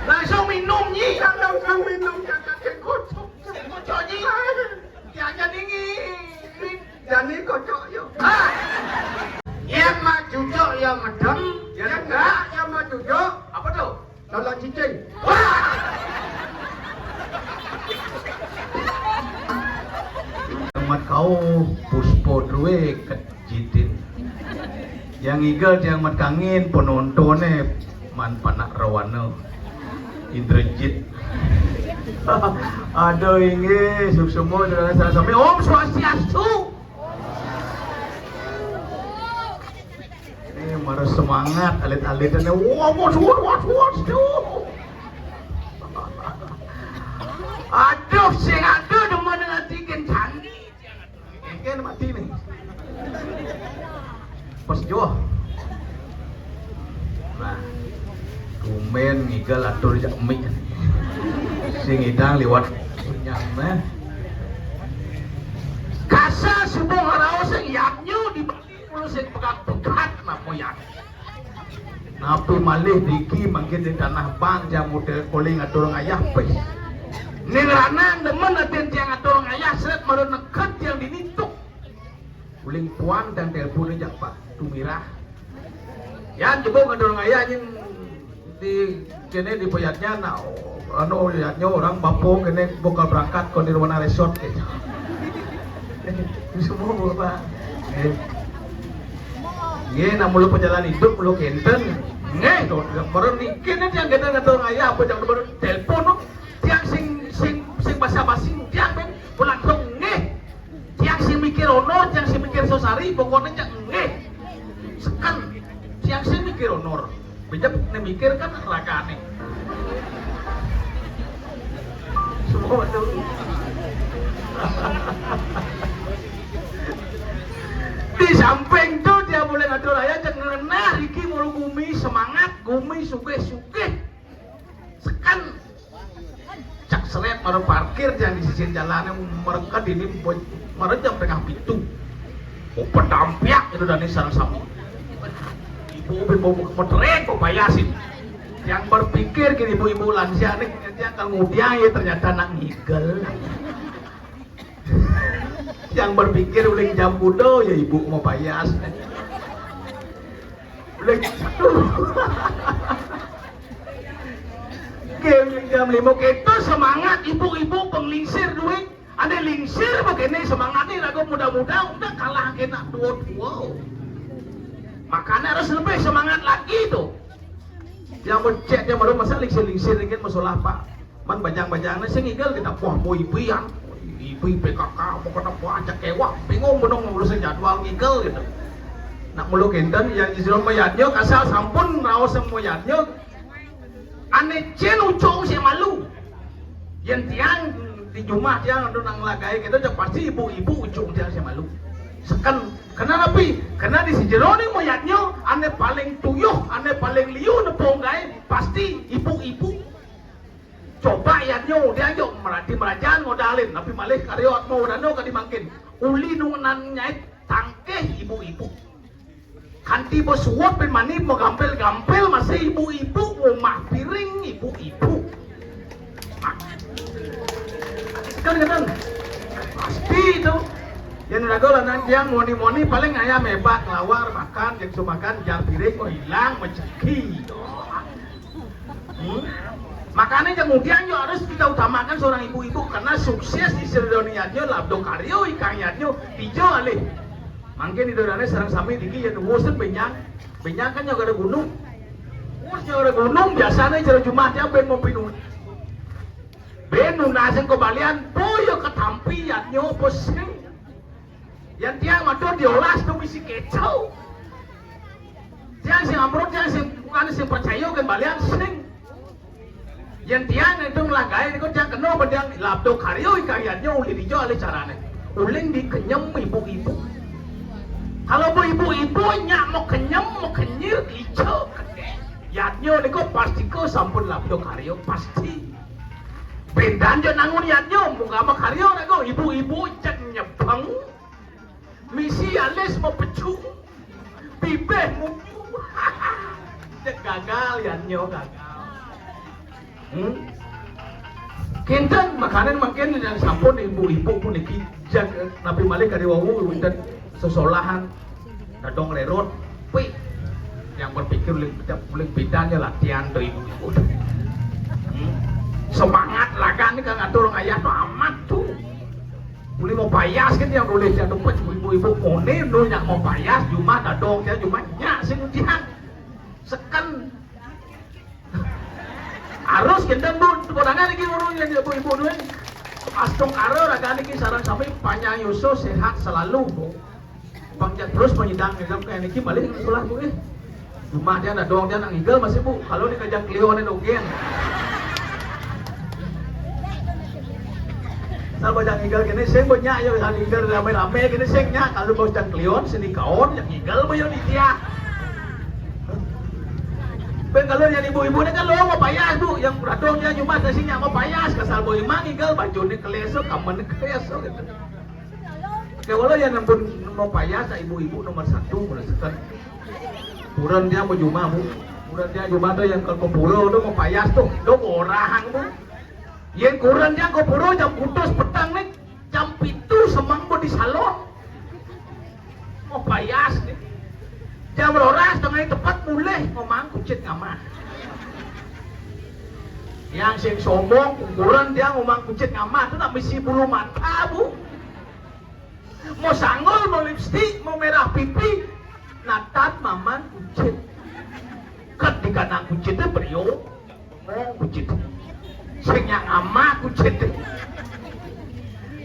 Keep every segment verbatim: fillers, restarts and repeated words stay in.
Langsung minum, Nyi. Langsung minum, jangan kocok. Kocok, Nyi. Jangan dingin. Jani kocok, yuk. Ah. Yang mah cucuk, yang medem. Yang enggak, yang mah cucuk. Apa tuh? Tolak cicing. Wah! Amat kau puspo drue ket jitin. Yang igel tiang mat kangin penontonnya man panak rawana. Indrajit. Aduh, inggih, suksema, saudara, saudara sami. Om Swastiastu. Ini marah semangat, alit-alitnya. Wah, wah, wah, wah, wah, tuh. Aduh, sing aduh, demen dengan tikin canggih. Engken mati nih. Pas joh. Nah, tumben ngigel atur jak mik. Sing idang liwat nyameh. Kasa subuh raos sing yaknyo di Bali, mulu sing pegat-pegat napo yak. Napi malih diki mangkin di Tanah Bang, jam model koling atur ngayah peh. Ning ranang demen atin tiang atur ngayah, seret mara neked tiang dini tuk. Uling puan dan telepon jak Pak Tumirah. Yan jebok atur ngayah nying di kene di payatnya, nah, anu, yatnyo orang bapo kene bakal berangkat ke Nirwana Resort gitu. Semua bapak. Eh. Nggih, nak mulu perjalanan hidup mulu kenten. Nggih, to, mara niki nih tiang kenten atur ngayah apa jam baru telepon, no. Tiang sing, sing, sing basa-basi, tiang ben langsung nggih. Tiang sing mikir honor, tiang sing mikir sosari, pokoknya tiang nggih. Seken, tiang sing mikir honor. Bejep nih mikir kan ragane. Semua tuh. Di samping tuh dia boleh ngatur ayah, cek ngenah iki mulu gumi semangat, gumi sugih-sugih. Seken. Cak seret, mara parkir tiang di sisi jalannya, mereka dini boy, mara jam tengah pitu. Oh, pedampiak itu dani sareng sami. Ibu-ibu mau meterek kok bayasin. Yang berpikir gini, ibu-ibu lansia nih, yang kemudian ya ternyata nak ngigel. Yang berpikir uling jam kuda ya ibu mau payas. Uling, aduh. Oke, uling jam lima kita semangat ibu-ibu penglingsir duit. Ada lingsir begini semangat nih lagu muda-muda udah kalah kena dua-dua. Makanya harus lebih semangat lagi tuh. Yang mencet yang baru masa lingsir-lingsir ini masalah apa? Man bajang-bajang sing ngigel kita, wah, mau ibu yang ibu P K K mau kena buah cekewak, bingung benung ngurusin jadwal ngigel gitu. Nak mulu kenten yang disuruh mayatnya kasar sampun raos yang mayatnya. Ane cen ucung si malu. Yang tiang di rumah tiang ada nang lagai kita pasti ibu-ibu ucung tiang si malu. Seken, kena napi? Kena di sejero ni mayatnya ane paling tuyuh, ane paling liu nepung gai pasti ibu-ibu. Coba ya nyo, dia nyo merati merajan ngodalin, tapi malih karyo atmo wadano ka dimangkin. Uli nungenan nyait tangkeh ibu-ibu. Kanti besuot pin mani, megampil-gampil masih ibu-ibu, ngumah piring ibu-ibu. Nah, kan kadang pasti itu. Yang ragu lanang tiang moni-moni paling ayam hebat, lawar makan, yang makan, jam piring, oh hilang, rezeki. Hmm? Makanya kemudian juga harus kita utamakan seorang ibu-ibu karena sukses di sedunia labdo karyo ikang yadnyo ijo alih. Mangkin di dodane sareng sami diki ya nuwusen benyang. Benyang kan nyawa ada gunung. Wah, nyawa ada gunung biasanya cara Jumat ya ben mau pinun. Ben nunasen kembalian boyo ketampi yadnyo pusing. Yang tiang matur diolas tu bisi kecau. Tiang sing amrut, tiang sing bukan sing percaya kan balian sing. Yang tiang itu ngelanggai niku tiang kena apa tiang labdo karyo ikang yadnya uling dijo alih carane. Uling dikenyem ibu-ibu. Kalau bu ibu-ibu nyak mau kenyem, mau kenyir, ijo kene. Yadnya niku pasti ke sampun labdo karyo pasti. Bendan jo nangun yadnya, munggah makaryo niku ibu-ibu cek nyebeng. Misi alis mau pecung. B Ibih mu. Cek gagal ya nyo gagal. Hmm? Kinten makanan mangkin yang sampun ibu-ibu puniki jag napi malih kadi wau wonten sesolahan dadong lerot. Wih, yang berpikir uling uling bedanya latihan tuh ibu-ibu. Hmm? Semangat lagan nih kan ngatur ngayah tuh amat tuh. Uli mau payas kan yang boleh jatuh pet ibu-ibu kone nu nyak mau payas jumah dadong ya jumah nyak sing ujian seken harus kita bu tepuk tangan lagi urung yang ibu-ibu dulu astungkara raga niki sarang sami panjang yuso sehat selalu bu panjang terus penyidang ngidam kayak niki balik sekolah bu eh Cuma dia ada doang dia nak ngigel masih bu. Kalau dikajak Cleo nih dogen. Nah bajang ngigel gini sing banyak ya bisa ngigel rame-rame gini sing nya kalau bos jang Cleo sini kaon yang ngigel boyo di dia. Ben kalau yang ibu-ibu ini kan lo mau payas bu, yang radong dia cuma sing nya mau payas kasal boy mang ngigel baju ini keleso kamen keleso gitu. Kewala yang nempun mau payas ibu-ibu nomor satu merasakan Kuran dia mau jumah bu. Kuran dia jumah tuh yang ke pura tuh mau payas tuh. Tuh orang bu. Yang kuran dia ke pura jam putus petang nih. Jam pitu semang bu di salon. Mau payas nih. Jam roras tengah tepat mulai ngomong kucit ngamah. Yang sing sombong kuran dia ngomong kucit ngamah tuh nak misi bulu mata bu. Mau sanggul, mau lipstik, mau merah pipi, natan maman kucit. Ket di kanang kucitnya beriuk, bengong kucit. Sing yang ama kucit.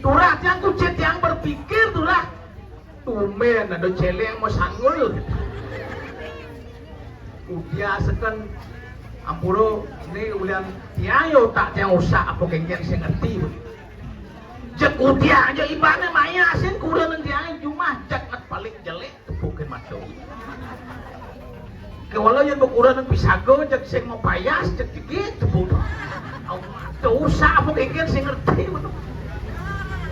Turah yang kucit yang berpikir turah. Tumben ada celeng mau sanggul. Udia seken ampuro ini ulian tiang yo tak tiang usah apa kengkeng sing ngerti. Jek udia aja ibane maya sing kurang dia jumah jek nget paling jelek tepukin madu. Kewala yang berkurang yang bisa go jek sing mau payas jek jegit tepuk. Tuh usah apa kengkeng sing ngerti betul.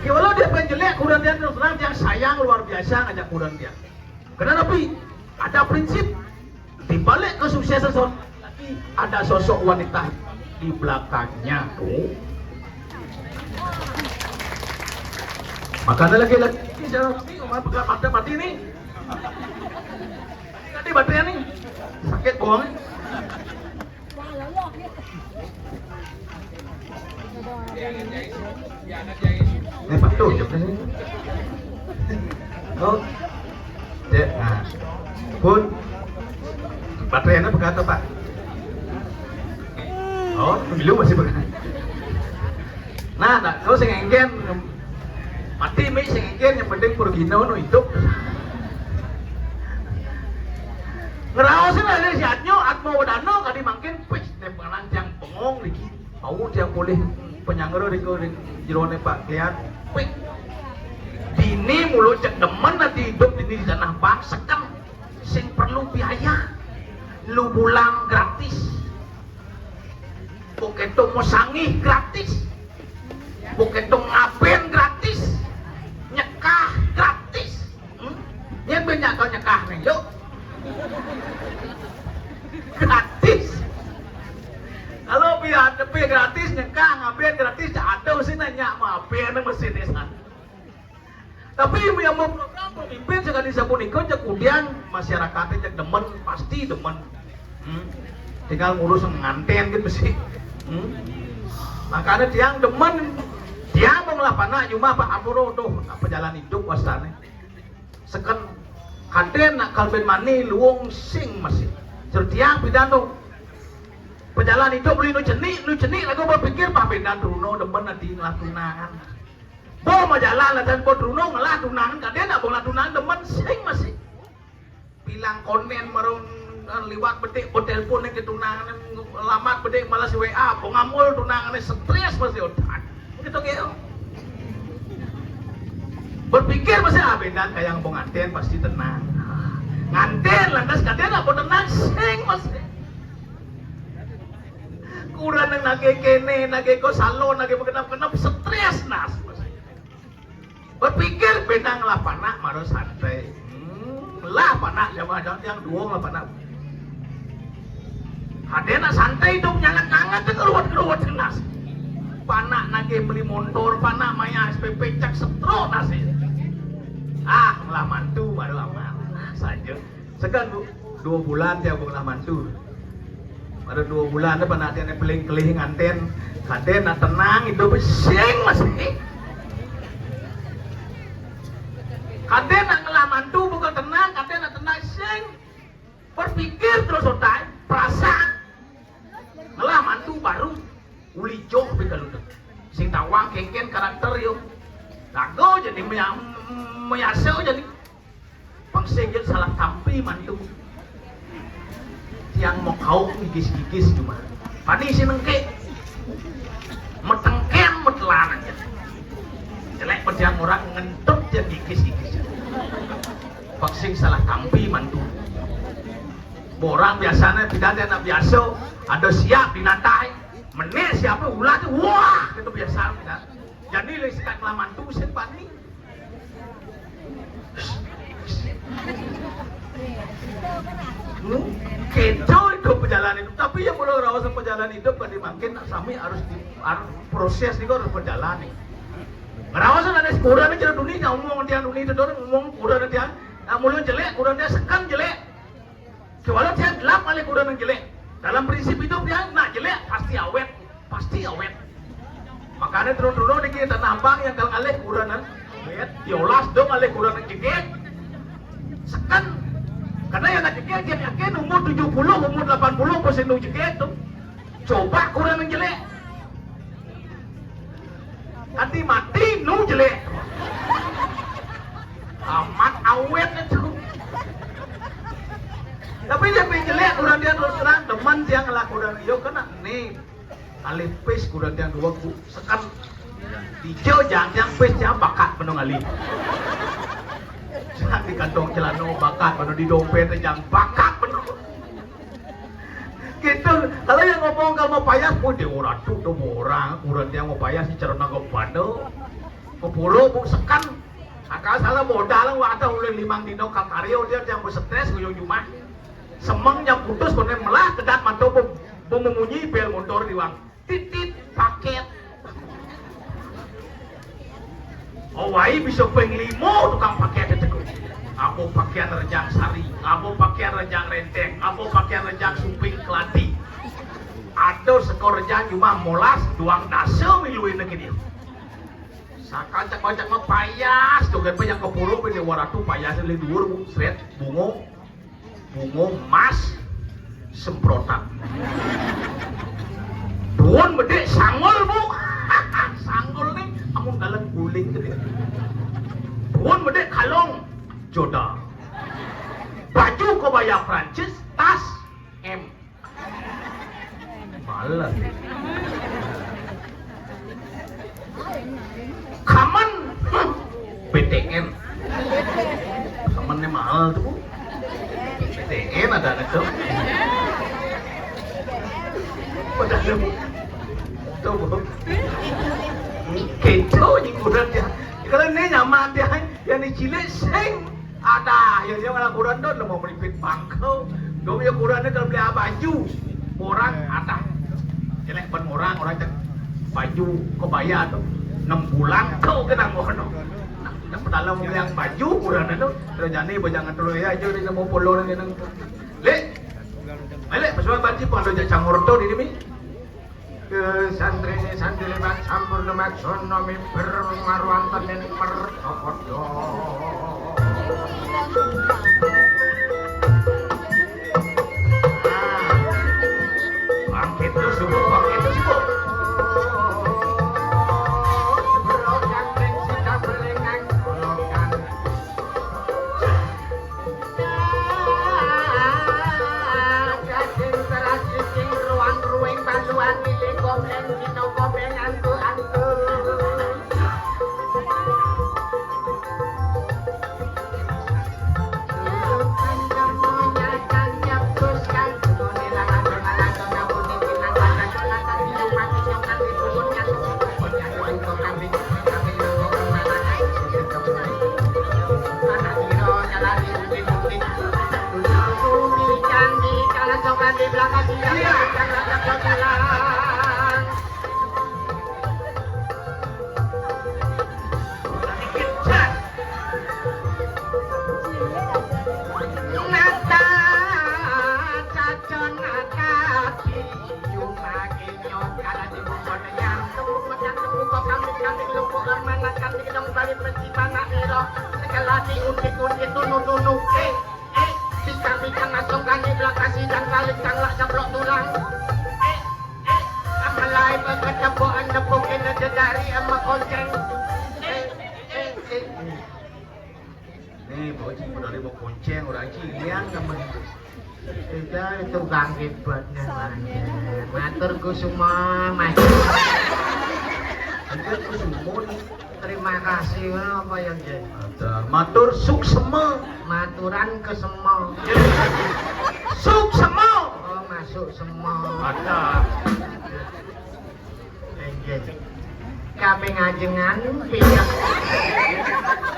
Kewala dia pengen jelek kurang dia terus terang dia sayang luar biasa ngajak kurang dia. Kenapa? Ada prinsip di balik kesuksesan seorang laki ada sosok wanita di belakangnya tuh. Makanya lagi-lagi ini jangan ini kemarin pegang mata mati nih. Tadi baterainya nih sakit bohong. Ini Pak tuh, jawabnya sini. Oh, cek, nah, pun baterainya berkata Pak. Oh, pemilu masih berkata. Nah, nah, kalau saya ngengken mati mi saya ngengken yang penting pergi no hidup. Ngeraosin ada siatnya atmo wadano kadi mangkin pis nem pengenan tiang bengong lagi. Mau tiang boleh penyanggara di jerone Pak Klian. Wih. Dini mulut cek demen nanti hidup dini di tanah Pak sekem sing perlu biaya. Lu bulan gratis. Buketo mau sangih gratis. Buketo ngaben gratis. Nyekah gratis. Hmm? Yang banyak kau nyekah nih, yuk. Gratis. Kalau biar tepi gratis nyekah ngaben gratis ada sih nanya mau apa yang mesti desa. Tapi yang mau program pemimpin sekali sapunika cek kudian masyarakatnya cek demen pasti demen. Hmm? Tinggal ngurus nganten gitu sih. Hmm? Makanya tiang demen tiang mau ngelah panak cuma Pak Ampuro tuh apa jalan hidup wasane. Seken kanten nak kalben mani luung sing masih. Sertiang pidan tuh. Pejalan hidup beli nu cenik, nu cenik lagu berpikir bah bendan Truno demen nanti ngelah tunangan. Bo majalan lah dan bo Truno ngelah tunangan kadena bo ngelah tunangan demen sing masih. Bilang konen marung liwat bedik bo telepon ke tunangan lamat bedik malas W A bo ngamul tunangan stres masih otak. Gitu gitu. Berpikir masih ah bendan kayak pengantin pasti tenang. Ngantin lantas kadena bo tenang sing masih. Kurang yang nage kene, nage ko salon, nage mengenap-kenap stres nas. Berpikir benang lah panak maro santai. Hmm, Lah, panak zaman tiang duo lah panak. Ada nak santai tu, nyangat-nyangat tu, keruat-keruat kenas. Panak nagih beli motor, panak maya S P P, cak setro nasi. Ah, lah mantu baru aman. Saja. Segan, Bu, dua bulan tiang ngelah mantu. Pada dua bulan tu panak tiang ni peling kelih nganten. Kaden nak tenang, hidup sing masih. Kaden nak ngelah mantu bukan tenang, kaden nak tenang sing. Berpikir terus otak, perasaan. Ngelah mantu baru uli joh pi kalu tu. Sing tawang kengken karakter yo. Lagu jadi maya-, mayasa jadi. Pang sing salah tampi mantu. Tiang mau kau gigis-gigis cuma. Pani si nengke. Metengken metelan aja. Jelek pediang orang ngentut dia gigis-gigis. Pang sing salah tampi mantu. Borang biasanya tidak ada nak biasa, ada siap dinatai. Menit siapa ulah tu, wah, itu biasa kita. Jadi le sekat ngelah mantu sing pani. Hmm, keto itu perjalanan hidup. Tapi yang mula rawasan perjalanan hidup kan dimakin sami harus di, harus proses juga harus berjalan ni. Rawasan ada kurang ni kira dunia, ngomong dia dunia itu orang ngomong kurang dia. Nak mula jelek, kurang dia sekan jelek. Kewalau tiang gelap ngalih kuda nang jelek. Dalam prinsip hidup tiang, nak jelek pasti awet, pasti awet. Makanya turun-turun niki tanah abang yang kalau ngalih kuda nang awet, diolas dong ngalih kuda nang jeget. Sekan, karena yang nak jeget, dia yakin umur tujuh puluh, umur delapan puluh pasti nang jeget tu. Coba kuda nang jelek. Ati mati nu jelek. Amat awet itu. Tapi dia pi jelek, kurang dia terus terang demen tiang lah kurang yo kena ni. Alih pis kurang tiang dua ku sekan. Dijau jang tiang pis tiang bakat benung alih. Jang di kantong celana bakat benung, di dompet jang bakat benung. Gitu. Kalau yang ngomong kalau mau payas, oh, dia orang tu, tu orang, orang dia mau payas si cerna ke pada. Kepuro bu sekan. Akal salah modal, wadah ulih limang dino kakario dia yang bersetres ujung jumah. Semeng yang putus konen melah kedat mantu bu, bu memunyi bel motor di wang. Titit paket. Oh, wai bisa peng limo tukang paket itu. Apa pakaian rejang sari, apa pakaian rejang renteng, apa pakaian rejang suping kelati. Ada sekor rejang cuma molas duang dasa miluin lagi dia. Sakancak-kancak mah payas, tu kan yang kepuro pi waratu payas le duur bu, sret, bungo. Bungo emas semprotan. Duun bedik sanggul, Bu. Sanggul ni amun dalam guling gede. Duun bedik kalung Joda. Baju kebaya Prancis, tas M. Mahal lah. Kamen, B T N. Kamennya mahal tuh, Bu. B T N ada anak tuh. Padahal, Bu. Tuh, Bu. Keto ni kurang dia. Kalau ni nyaman dia, yang ni cilik sing. Ada, ya dia malah kurang tu, mau melipit bangkau. Dong ya kurang ni kalau beli baju. Orang ada. Jelek pun orang, orang cek baju kebaya tu. Enam bulan kau kena ngono. Nak dalam yang baju kurang tu. Terus jani bajangan dulu ya, aja di nemu polo ni nang. Lek. Lek, pesuai banci pun ada jak cangor tu di sini. Ke santri santri lebat sampun lumaksana miber marwanten ing mercapada. Bangkit terus, subuh, bangkit terus, subuh. Daging teras licing ruang ruing banduan milik kopeng dina kopeng antu-antu. Di belakang dia, jangan ada bilang. Nata cacon ati, yumaki nyokala di bukon yang tunggu yang tunggu kok kambing kambing lumpur amanah kambing dong balik mencibana iro. Sekali utik utik tunu tunu eh eh bikang bikang asong kani belakasi dan balik tangla caplok tulang. Eh eh amalai beketepoan nepukin dedari ama konceng. Eh eh eh. Nih, bawa ciput dari mau konceng orang cilian temen. Itu tukang kibotnya, Mas. Matur ku semua, Mas. Itu ku sumun. Terima kasih, apa yang jadi? Ada matur suksema. Maturan kesema. Suksema. Oh, masuk semua. Ada. Inggih. Kaping ajengan, pindah.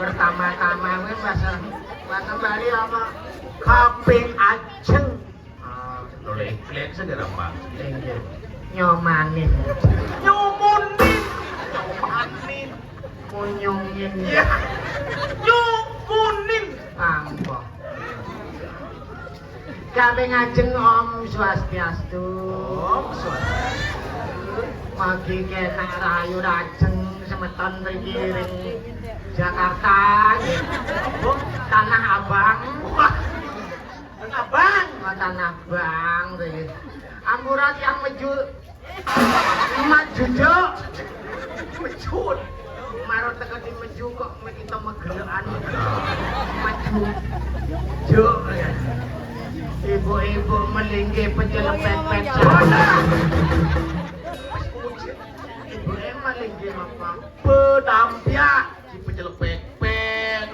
Pertama-tama wis bahasa, bahasa Bali apa? Kaping ajeng. Ah, lek-lek segera, Pak. Inggih. Nyomanin. Nyumunin. Nyomanin. Munyungin. Iya. Nyumunin. Pangko. Kaping ajeng, Om Swastiastu. Om Swastiastu. Magi kenak rahayu rajeng semeton mriki ring Jakarta. Apa? Tanah Abang. Wah. Tanah Abang. Oh, Tanah Abang mriki. Ampura tiyang meju. Maju, Cuk. Mecut. Marot teko di meju kok mek kita megelekan. Maju. Cuk. Ibu-ibu melinggih pecel pepet. Ibu-ibu melinggih apa? Pedampiak. Di pecel pepet.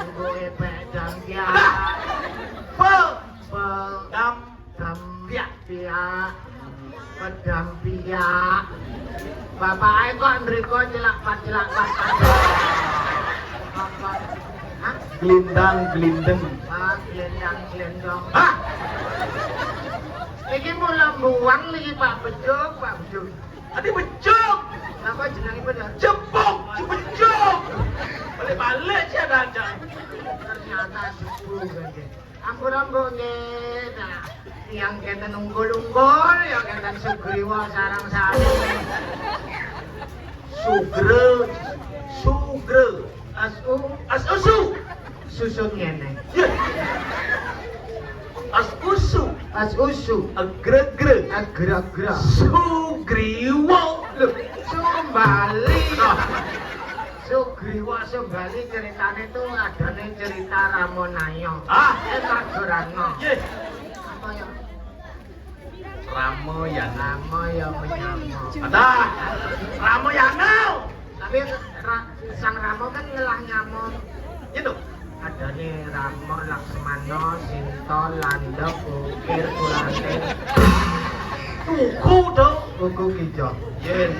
Ibu-ibu pedampiak. Ada. Pe. Pe. Dam. Dam. Piak. Piak. Pedang piak. Bapak ae kok ndriko celak pat celak pat. Apa? Hah? Gelindang gelindeng. Ah, gelendang gelendong. Hah? Iki mula buang niki Pak Bejuk, Pak Bejuk. Adi Bejuk. Napa jenengipun ya? Jepuk, Bejuk. Balik-balik sih ada aja. Ternyata jepuk aja. Ampura, Mbok, nggih. Nah, tiyang kenten unggul-unggul, ya kenten Sugriwa sareng sami. Sugre, Sugre. As-, u-, As-, Usu. Susun ngene. Ya. As-, Usu. As-, Usu. Agre-gre. Agre-agre. Sugriwa. Lho, Sumbali. Nah. Sugriwa Sumbali ceritane tuh adane cerita Ramanaya. Ah. Eh, Rajarana. Nggih. Apa ya? Ramayana. Rama ya menyama. Ada. Ramayana. Tapi Ra-, Sang Rama kan ngelah nyama. Gitu. Adane Rama, Laksmana, Sinta, Landep, Ukir, Kulate. Tuku to. Kuku kijo. Yen.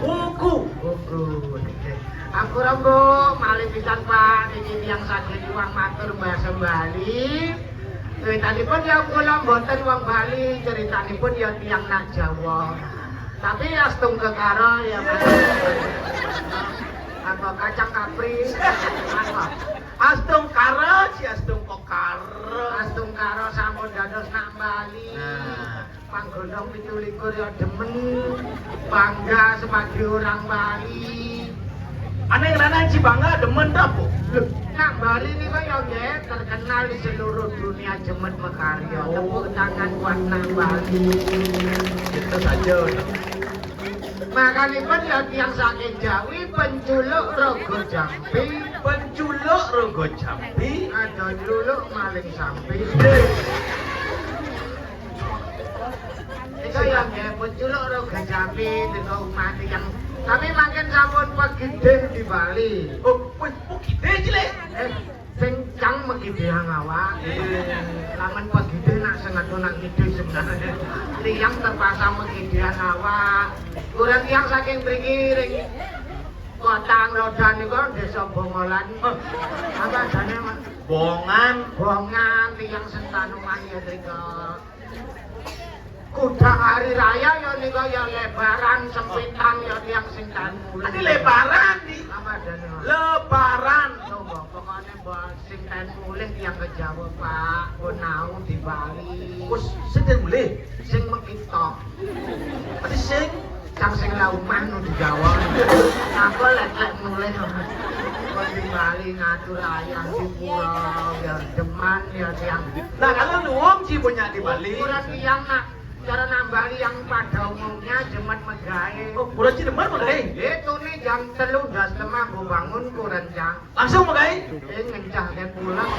Kuku. Kuku. Nggih. Ampura, Mbok, malih pisan, Pak, niki tiyang saking Iwang matur Mbah Sembali. Critanipun ya kula mboten wong Bali, critanipun ya tiyang nak Jawa. Tapi astung kekara ya, Mas. Apa kacang kapri? Apa? Astungkara, si Astungkokara. Astungkara sampun dados nak Bali. Nah. Panggondong pitu likur ya demen. Bangga sebagai orang Bali. Ane ngrana Ci Bangga demen ta, Bu? Lho, nak Bali niku ya nggih terkenal di seluruh dunia jemet mekarya. Oh. Tepuk tangan buat nak Bali. Itu saja. Makanipun ya tiyang saking Jawi, penculuk Rogo Jampi. Penculuk Rogo Jampi. Ada culuk maling sampi. Itu yang nggih penculuk Rogo Jampi, itu umat yang, tapi makin sampun pegidih di Bali. Oh, wis pegidih, Cilik? Eh, sing cang megidihang awak. Iya. Lamun pegidih nak sengaja nak ngidih sebenarnya. Tiyang terpaksa megidihang awak. Kurang tiyang saking mriki ring Kota Anglodan niku Desa Bongolan. Apa jane, Mas? Bongan. Bongan tiyang sing tanuman ya nika. Kudang hari raya ya nika ya lebaran, sempitan ya tiyang sing tanuman. Ati lebaran di. Apa adanya? Lebaran. Coba pokoknya mbok sing tanuman mulih tiyang kejawa, Pak. Mbok nau di Bali. Wis sing mulih. Sing mekita. Ati sing Cang sing la umah nu di Jawa. Aku lek-lek mulih. Kon di Bali ngatur ayah di pulau ya demen ya tiyang. Nah, kalau nuwung ci punya di Bali. Ukuran tiyang nak cara nambah yang pada umumnya jemet megae. Oh, kurang ci demen megae. Itu nih jam telu das lemah bu bangun kurang jam. Langsung megae. Eh ngencah kan pulang.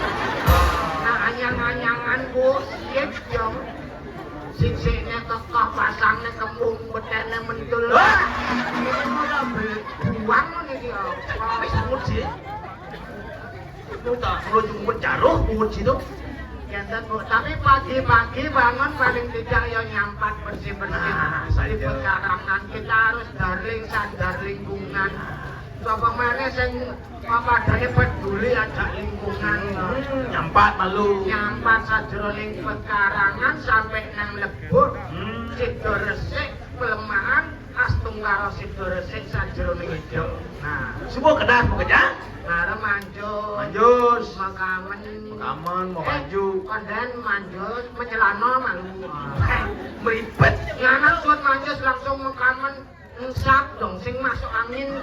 Nah anyang-anyangan bu, siap jam. Sing sikne kekeh, pasangne kembung, betene mentul. Wah! Iki ora be-, buang ngene iki ya. Wis mut sih. Lu tak perlu cuma jaruh mut situ. Ngeten, Bu. Tapi pagi-pagi bangun paling tidak ya nyampat bersih-bersih. Nah, di saja. Pekarangan kita harus darling sadar lingkungan. Sapa meneh sing apa adane peduli ajak lingkungan. Hmm, nyampat malu. Nyampat sajroning pekarangan sampai nang lebur. Hmm. Sida resik pelemahan astungkara sida resik sajroning ijo. Nah, subuh kedah mengejang. Mara manjus. Manjus. Makamen. Makamen, mau eh, baju. Konden manjus, mencelana malu. Eh, meripet. Ngana suat manjus langsung makamen. Ensap dong, sing masuk angin.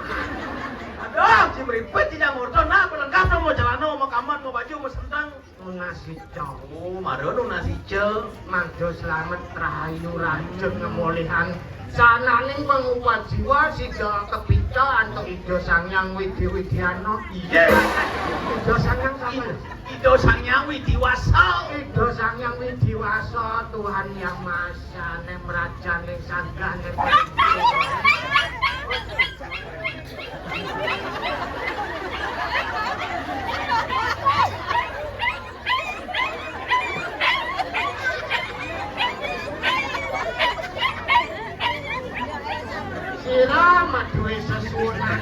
Aduh, si meripet tidak ngorto. Nah, pelengkap dong, mau celana, mau kaman, mau baju, mau sentang. Nunas ijo. Oh, mara nunas ijo. Mangdo selamat rahayu rajut ngemulihan. Sananing pengupat jiwa sida kepica antuk Ida Sang Hyang Widi Widiana. Iya. Ida Sang Hyang sama. Ida Sang Hyang Widi Wasa. Ida Sang Hyang Widi Wasa, Tuhan Yang Maha Esa, ning mrajane sanggane. Sira maduwe sesuwunan.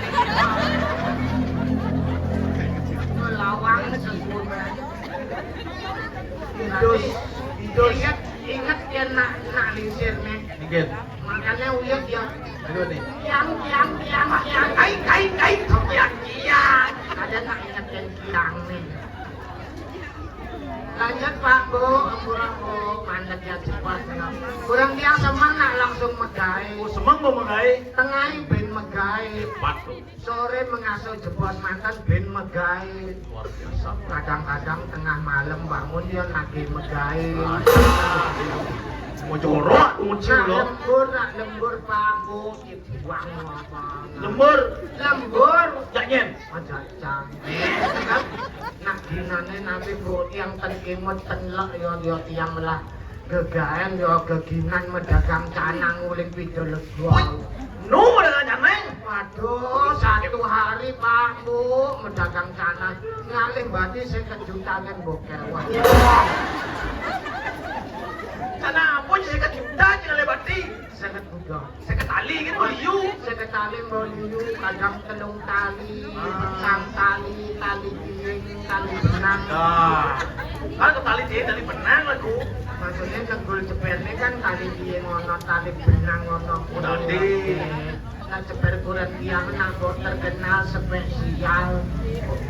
Melawang sesuwunan. Idus, idus. Inget, inget yen nak, nak lingsir nih. Inggih. Makanya uyut ya. Aduh nih. Tiang, tiang, tiang, tiang. Kai, kai, kai. Tiang, tiang. Ada nak inget yen tiang nih. Lanjut Pak Bu, ampura Bu, mandek ya cepat. Kurang tiang semeng nak langsung megai. Oh, semeng mau megai? Tengah ben megai. Hebat tuh. Sore mengasuh jebos mantan ben megai. Luar biasa. Kadang-kadang tengah malam bangun ya lagi megai. Mau jorok, mau cilok. Lembur, nak lembur Pak Bu, dibuang apa? Lembur. Lembur. Janyen. Aja cang. Nak dinane nanti Bu yang ten kimut ten lek ya, ya tiang melah. Gegaen ya geginan medagang canang uling pidol lego. Wih, nu medagang canang? Waduh, satu hari Pak Bu medagang canang ngalih bati seket juta kan boker. Wah. Canang apa seket juta ngalih bati? Seket juta. Seket tali kan mau liu. Seket tali mau liu, kadang telung tali, petang tali, tali piring, tali benang. Nah, kan ke tali dia, tali benang lah, Bu. Maksudnya tegul cepernya kan tali piring ono, tali benang ono. Tali. Nah, ceper kurang tiang nak kok terkenal spesial.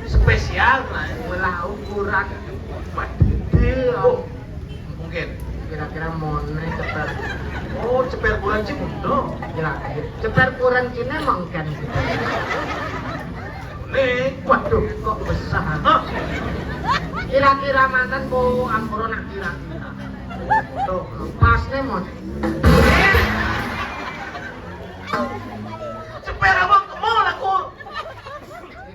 Spesial, nah. Melah ukuran gede. Oh. Mungkin. Kira-kira mone ceper. Oh, ceper kurang sih muda. Kira-kira. Ceper kurang sini mungkin. Nih. Waduh, kok besar? Hah? Kira-kira mantan mau ampura nak kira-kira. Tuh, pas nih, Mon. Ceper apa? Kemol aku.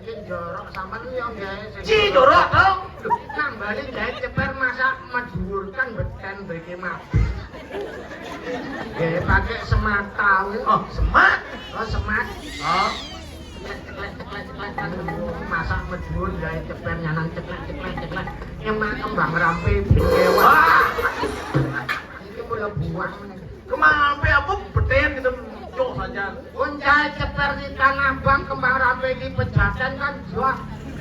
Iki jorok sampean yo gawe sing Ci jorok to. Nambali gawe ceper masak madhuwurkan beten mriki mabit. Nggih, pakai semata kuwi. Oh, semat. Oh, semat. Oh. Ceklek, ceklek, ceklek, ceklek, kan masak madhuwur gawe ceper nyanang ceklek, ceklek, ceklek. Nyemak kembang rampe bingkewan. Wah. Iki mula buang. Kembang rampe apa beten gitu. Cok saja. Uncai ceper di Tanah Abang kembang rampe di Pejaten kan jual.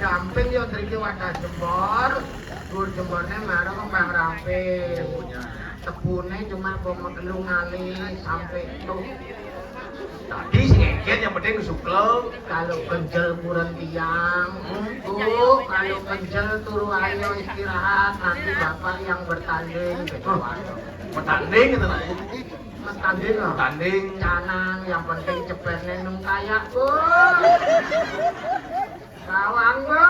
Ramping yo, mriki wadah jembor. Dhuwur jemborne marang kembang ramping. Tebune cuma mbok mekelu ngali sampe tuh. Tadi sing ngeken, yang penting suklek. Kalau kenjel kuren tiang, Bu, kalau kenjel turu ayo istirahat, nanti bapak yang bertanding. Gitu. Bertanding gitu, nah. Bertanding loh. Bertanding. Canang, yang penting cepetnya nung kayak, Bu. Bawang, Bu.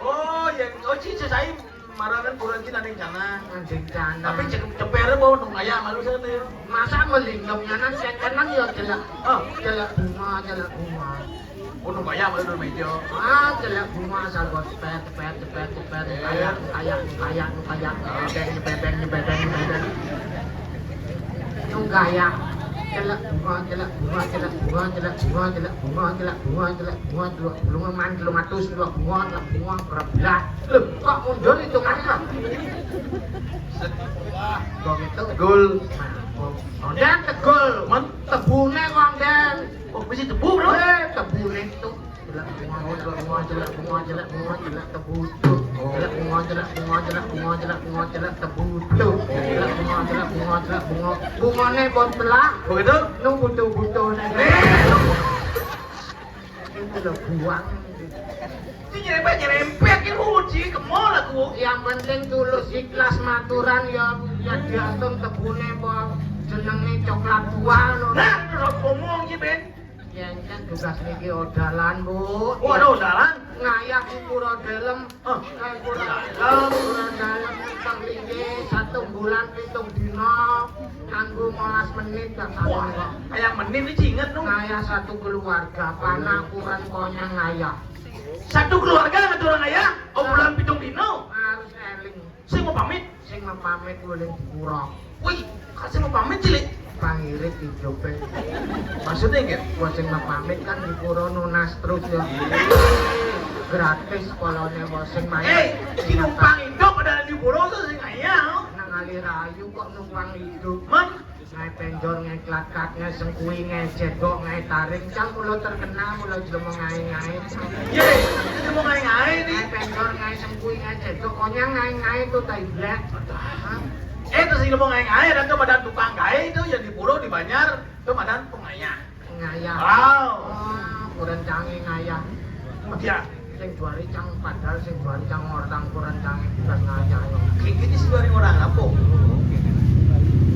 Oh, yang, oh, Ci, Ci, saya marangan kuren Ci nanding canang. Nanding canang. Tapi cek cepere bawa nung kayak malu saya tuh. Masa melingkung nyanan, sing kanan ya jelek. Oh. Jelek bunga, jelek bunga. Oh, nung kayak malu dulu meja. Ah, jelek bunga asal bos cepet, cepet, cepet, cepet. Kayak, kayak, kayak, kayak. Nyebedeng, nyebedeng, nyebedeng, nyebedeng. Nung kayak jelek bunga, jelek bunga, jelek bunga, jelek bunga, jelek bunga, jelek bunga, jelek bunga, jelek bunga, man, telung atus, jelek bunga, jelek bunga, berapa belas. Loh, kok mundur hitungannya, kok? Kok gitu? Tegul. Nah, kok. Ondan tegul. Man? Tebune kok, ondan. Oh, bisa tebu, Bro? Eh, tebune itu. Jelek bunga, jelek bunga, jelek bunga, jelek bunga, jelek tebu itu. Oh. Jelek bunga, jelek bunga, jelek bunga, jelek bunga, jelek tebu itu. Jelek bunga, jelek bunga, jelek bunga. Bungane pon telah. Begitu? Nu butuh-butuh nih. Nih. Itu lho buang. Iki nyerempet-nyerempet iki lucu, kemol aku. Yang penting tulus ikhlas maturan ya, ya diatur tebune apa jenenge coklat tua lho. Nah, terus ngomong iki, Ben. Yen kan tugas niki odalan, Bu. Oh, ada odalan? Ngayah di Pura Delem. Hah? Nang Pura Delem, Pura Delem teng linggih satu bulan pitung dina. Nganggo molas menit dah. Wah, kayak menit iki inget, no. Ngayah satu keluarga, panak kuren konyang ngayah. Satu keluarga ngatur ngayah? Oh, bulan pitung dino. Harus eling. Sing mau pamit? Sing mau pamit ulih di pura. Wih, kan sing mau pamit, Cilik? Pangirit idupe. Maksudnya, nggih? Wah, sing mau pamit kan di pura nunas terus ya. Gratis polone, wah, sing main. Eh, iki numpang idup ada di pura tuh sing ngayah. Nang Ali Rayu kok numpang idup. Man? Ngae penjor, ngae klatkat, ngae sengkui, ngae cedok, ngae taring. Cang mula terkenal, mula jelema ngae-ngae. Ye, jelema ngae-ngae ni. Ngae penjor, ngae sengkui, ngae cedok. Konyang ngae-ngae tu tai blek. Hah? Eh, terus jelema ngae-ngae, ada tu pada tukang gae tu, yang di pura, di banjar, tu pada pengayah. Ngayah. Wow. Wah, kuren cange ngayah. Ya. Sing juari cang, padahal sing juari cang orang kuren cange bukan ngayah. Kayak gini sih juari orang apa?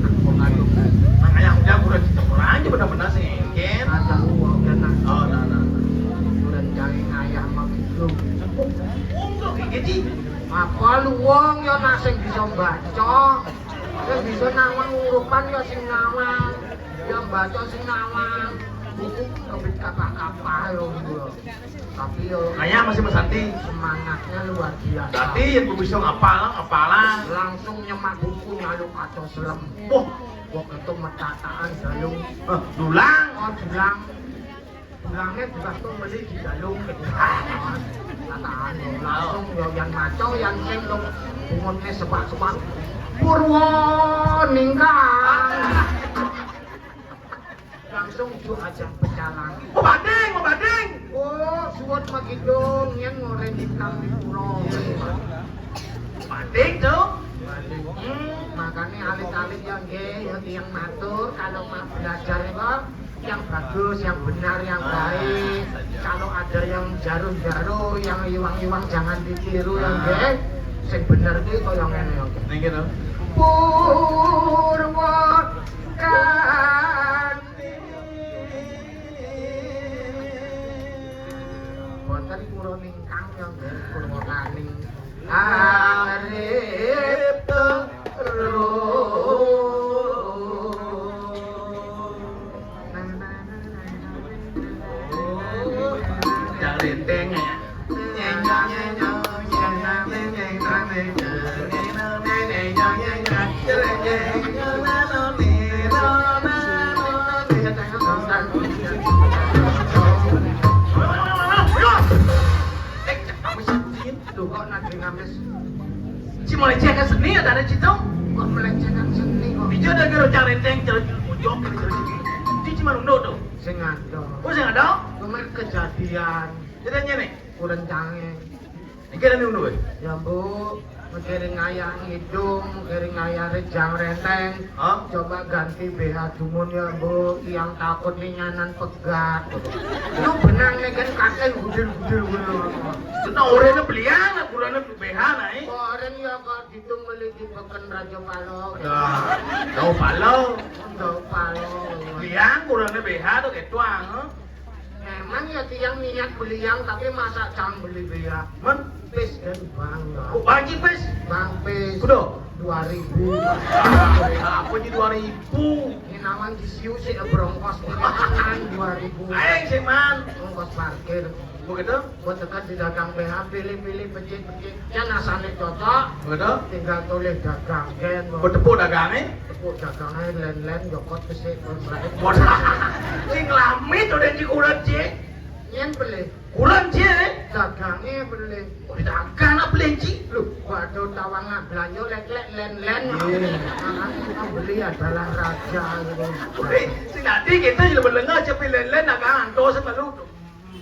Nah, kok ngadu? Makanya udah kuren kita kurang aja benar-benar sih, kan? Ada uang dan nah. Oh, nah, nah, nah. Kuren cange ngayah mah gitu. Oh, enggak kayak gini. Apa lu wong ya nak sing bisa baca? Sing bisa nawang urupan ya sing nawang. Ya baca sing nawang. Buku kebit kata-kata yo, gua. Tapi yo, kayaknya masih Mas Santi. Semangatnya luar biasa. Berarti yang gue bisa ngapal, ngapalan. Langsung nyemak buku nyalu kaca selem. Wah, waktu itu metataan jalung. Eh, dulang. Oh, dulang. Dulangnya juga tuh beli di jalung. Tataan langsung yo yang maco yang sing lo bungunnya sebak-sebak. Purwo ningkang. Langsung ju aja pecalang. Mau banding, mau banding. Oh, suwun magidung yen ngoreng ikan di pura. Banding tuh. Banding. Hmm, makanya alit-alit ya nggih, ya tiyang matur kalau mau belajar itu yang bagus, yang benar, yang baik. Kalau ada yang jaru-jaru, yang iwang-iwang jangan ditiru ya nggih. Sing bener ki kaya ngene ya nggih. Ning kene. Purwa Boten pura ningkang ya nggih, purwakaning arep terus. Jang renteng ya. Lho, kok nadi ngamis? Si melecehkan seni ada ada Citung. Kok melecehkan seni kok? Ijo ada gero carenteng, jalan mojok, jalan sini. Di Cimarunduk tuh. Sing ada. Oh, sing ada? Kemarin kejadian. Jadinya nih. Kurencangé. Iki rene ngono kowe? Ya, Mbok. Mikirin ngayah ngidung, mikirin ngayah rejang renteng. Hah? Coba ganti B H dumun ya, Mbok. Yang takut nih nyanan pegat. Lu benang nih kan kakek gudil-gudil ngono. Kena orene belian, kurane B H nae. Kok oren ya kok ditung beli di peken Raja Palo. Aduh, jauh palo. Jauh palo. Belian kurane B H to ketuang, hah? Memang ya tiang niat beli yang, tapi masa cang beli beak. Men? Pis dan bang. Oh, bang iki pis? Bang pis. Kudu? Dua ribu. Apa iki dua ribu? Ini nawang disiu sik brongkos ini kan dua ribu. Ayo sik, Man. Ongkos parkir. Begitu? Buat tekan di dagang B H, pilih-pilih, pecik-pecik. Yang rasanya cocok. Begitu? Tinggal tulis dagang gen. Kok tepuk dagangnya? Tepuk dagangnya len-len, jokot pesik, terus lain. Waduh. Sing lamit udah di kuran, Cik. Yen beli. Kuran, Cik. Dagangnya beli. Oh, dagang apa beli, Cik? Loh, waduh, tawang belanja lek-lek len-len. Iya. Nah, kan kita beli adalah raja gitu. Wih, sing tadi kita juga mendengar cepil len-len dagang antos sama lu.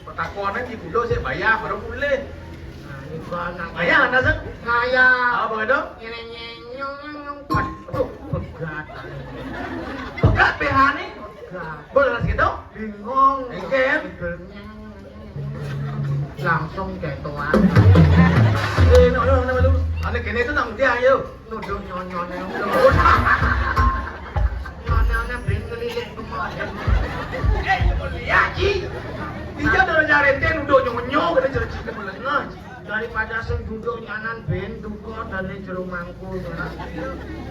Petakonan di kudo sik bayar baru boleh. Nah, ini gua anak. Bayar anak sih? Ngayah. Apa kata? Nyenyeng, nyong, nyong, nyong. Waduh, pegat. Pegat B H nih. Pegat. Boleh lah gitu? Bingung. Engken. Langsung ketoan. Eh, no, no, no, no. Ane kene itu nang dia, ayo. Nuduh nyonyone. Nyonyone ben keliling kemana. Eh, iya, Ji. Iya, udah nyarente nuduh nyonyo, kena cerita kemana, Ji. Daripada sing duduk nyanan ben duka dane jero mangku.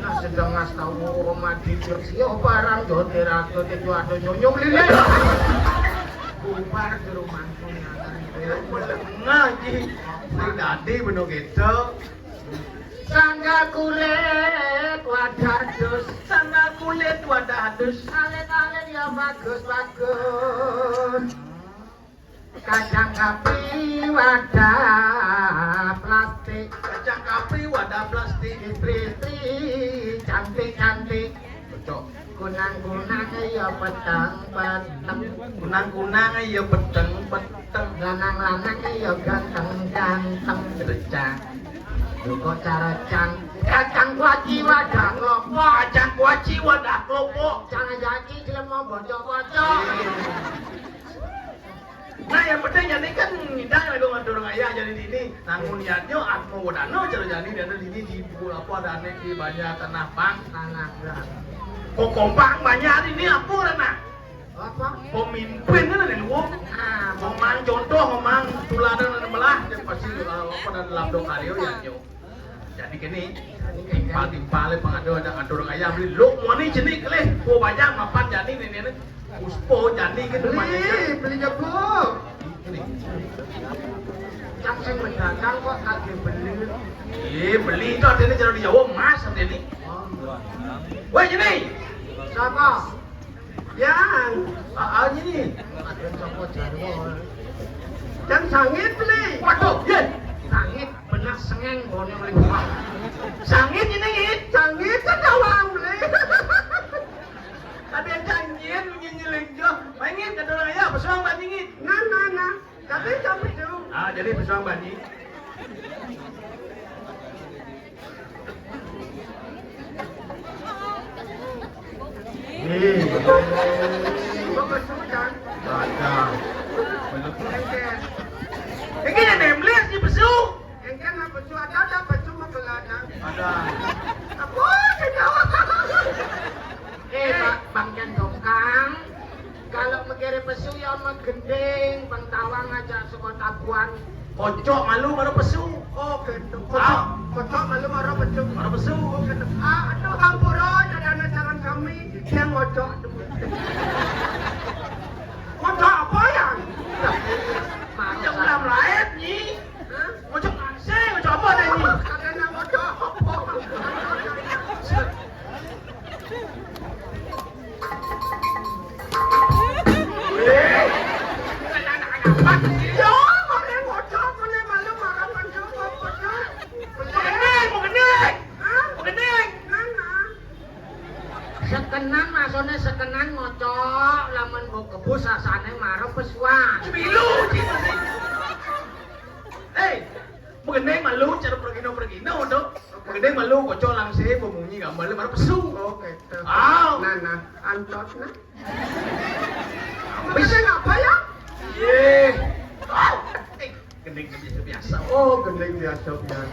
Nah, sedang ngas tahu omah dicek sih, oh, barang yo teratur itu ada nyonyo keliling. Bubar jero mangku nyanan. Nah, Ji. Sing tadi bener gitu. Sandal kulit wadah dus. Sandal kulit wadah dus. Alit-alit ya bagus-bagus. Kacang kapi wadah plastik. Kacang kapi wadah plastik. Istri-istri cantik-cantik. Cocok. Kunang-kunang ya peteng-peteng. Kunang-kunang ya peteng-peteng. Lanang-lanang ya ganteng-ganteng. Recang. Lho kok cara cang. Kacang kuaci wadah kelopo. Kacang kuaci wadah kelopo. Cang jaki jelema bocok-bocok. Nah, yang penting jani kan ngidang lagu ngatur ngayah jani dini. Nangun niatnya atma wadana cara jani dini di buku apa ada anak di banyak tanah bang. Tanah bang. Kok kompak banyak hari ini apa karena? Apa? Pemimpin kan ada luwung. Ah, memang contoh, memang tuladan dan belah dia pasti, eh, apa dan dalam dokaryo ya nyo. Jadi kini timpal-timpal pengadu ada ngatur ngayah beli lu mau nih jenik kelih, gua banyak mapan jani nih nih. Uspo jani gitu. Beli, beli jebuk. Ini. Cang sing mendagang kok kagak beli. Iya, beli itu artinya cara di Jawa emas artinya. Oh, iya. Weh, ini. Siapa? Yang. Ah, ah, ini. Ada siapa Jawa? Yang sangit beli. Waduh, iya. Sangit bener sengeng bone oleh gua. Sangit ini, It. Sangit kan tawang beli. Tapi yang janjian begini lagi. Main, It, kata orang ya, pesuang banjing, It. Nah, nah, nah. Tapi sampai dulu. Ah, jadi pesuang banjing. Nih. Kok pesuang? Ada. Bener. Ini yang nembles di pesuang. Engken apa tu ada, ada apa tu magelana. Ada. Apa tu tahu? Eh, Bang Ken Dongkang, kalau mengkere pesu ya menggending, pengtawang aja suka tabuan. Kocok malu baru pesu. Oh, gitu. Kocok, kocok malu baru pesu. Baru pesu. Oh, gitu. Ah, aduh, ampura, ada anak calon kami, dia ngocok. Ngocok apa ya? Yang dalam lain, Nyi. Hah? Ngocok nasi, ngocok apa deh ini? Katanya ngocok apa? Eh, anak-anak apa? Yo, mana ngocok, mana malu, marah, pancung, apa, pancung? Mau gending, mau gending. Hah? Mau gending. Mana? Sekenan, maksudnya sekenan ngocok, lamun mbok kebus rasane marep pesuan. Cemilu, cemilu. Hei, magending malu cara pergino-pergino to. Magending malu kocok langsé bemunyi gambar lé marep pesu. Oh, gitu. Ah. Nah, nah, antos nah. Bisa ngapa ya? Yé. Oh, eh, gending biasa-biasa. Oh, gending biasa-biasa.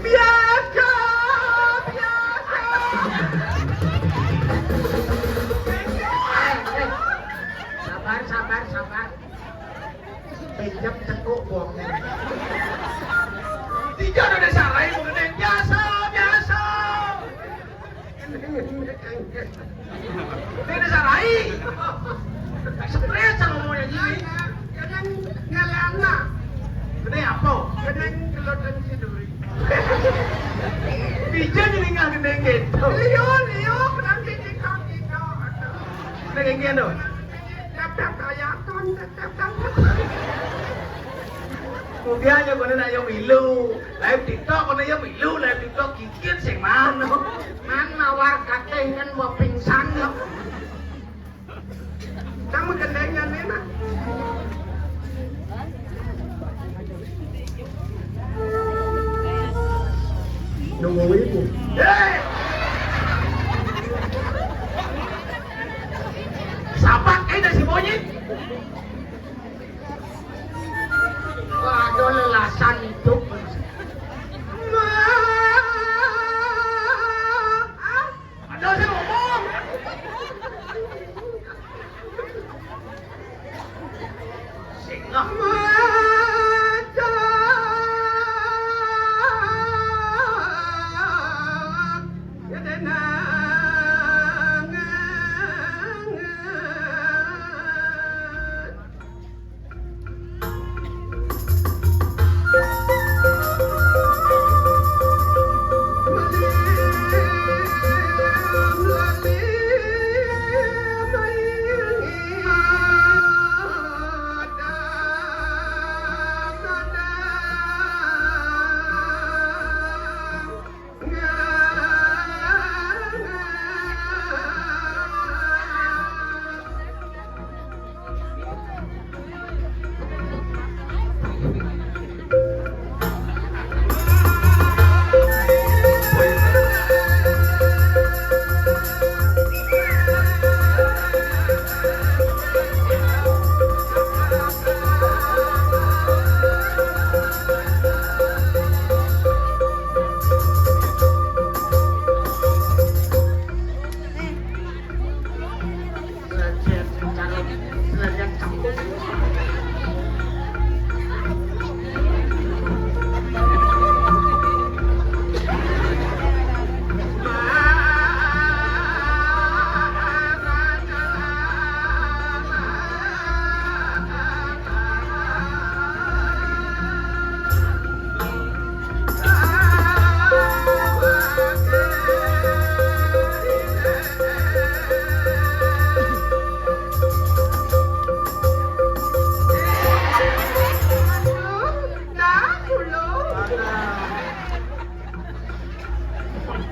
Biasa, biasa. Eh, eh, sabar, sabar, sabar. Pinjam cekuk buangnya. Tiga udah sarai mengenai biasa, biasa. Ini udah sarai. Stres sama ngomongnya gini. Kadang ngalana. Gede apa? Kadang kelotan si duri. Bisa jadi nggak gede gitu. Liu, liu, kadang di TikTok, TikTok. Udah kayak gitu. Kemudian ya kono nak yo milu, live TikTok kono yo milu, live TikTok kikit sing mano. Man mawar kateh kan mau pingsan yo. Kamu kendengan enak. Nunggu ibu. Hei! Sapak eh dari si Bonyi. Waduh, lelasan hidup. Ada sing ngomong. Sing ngomong.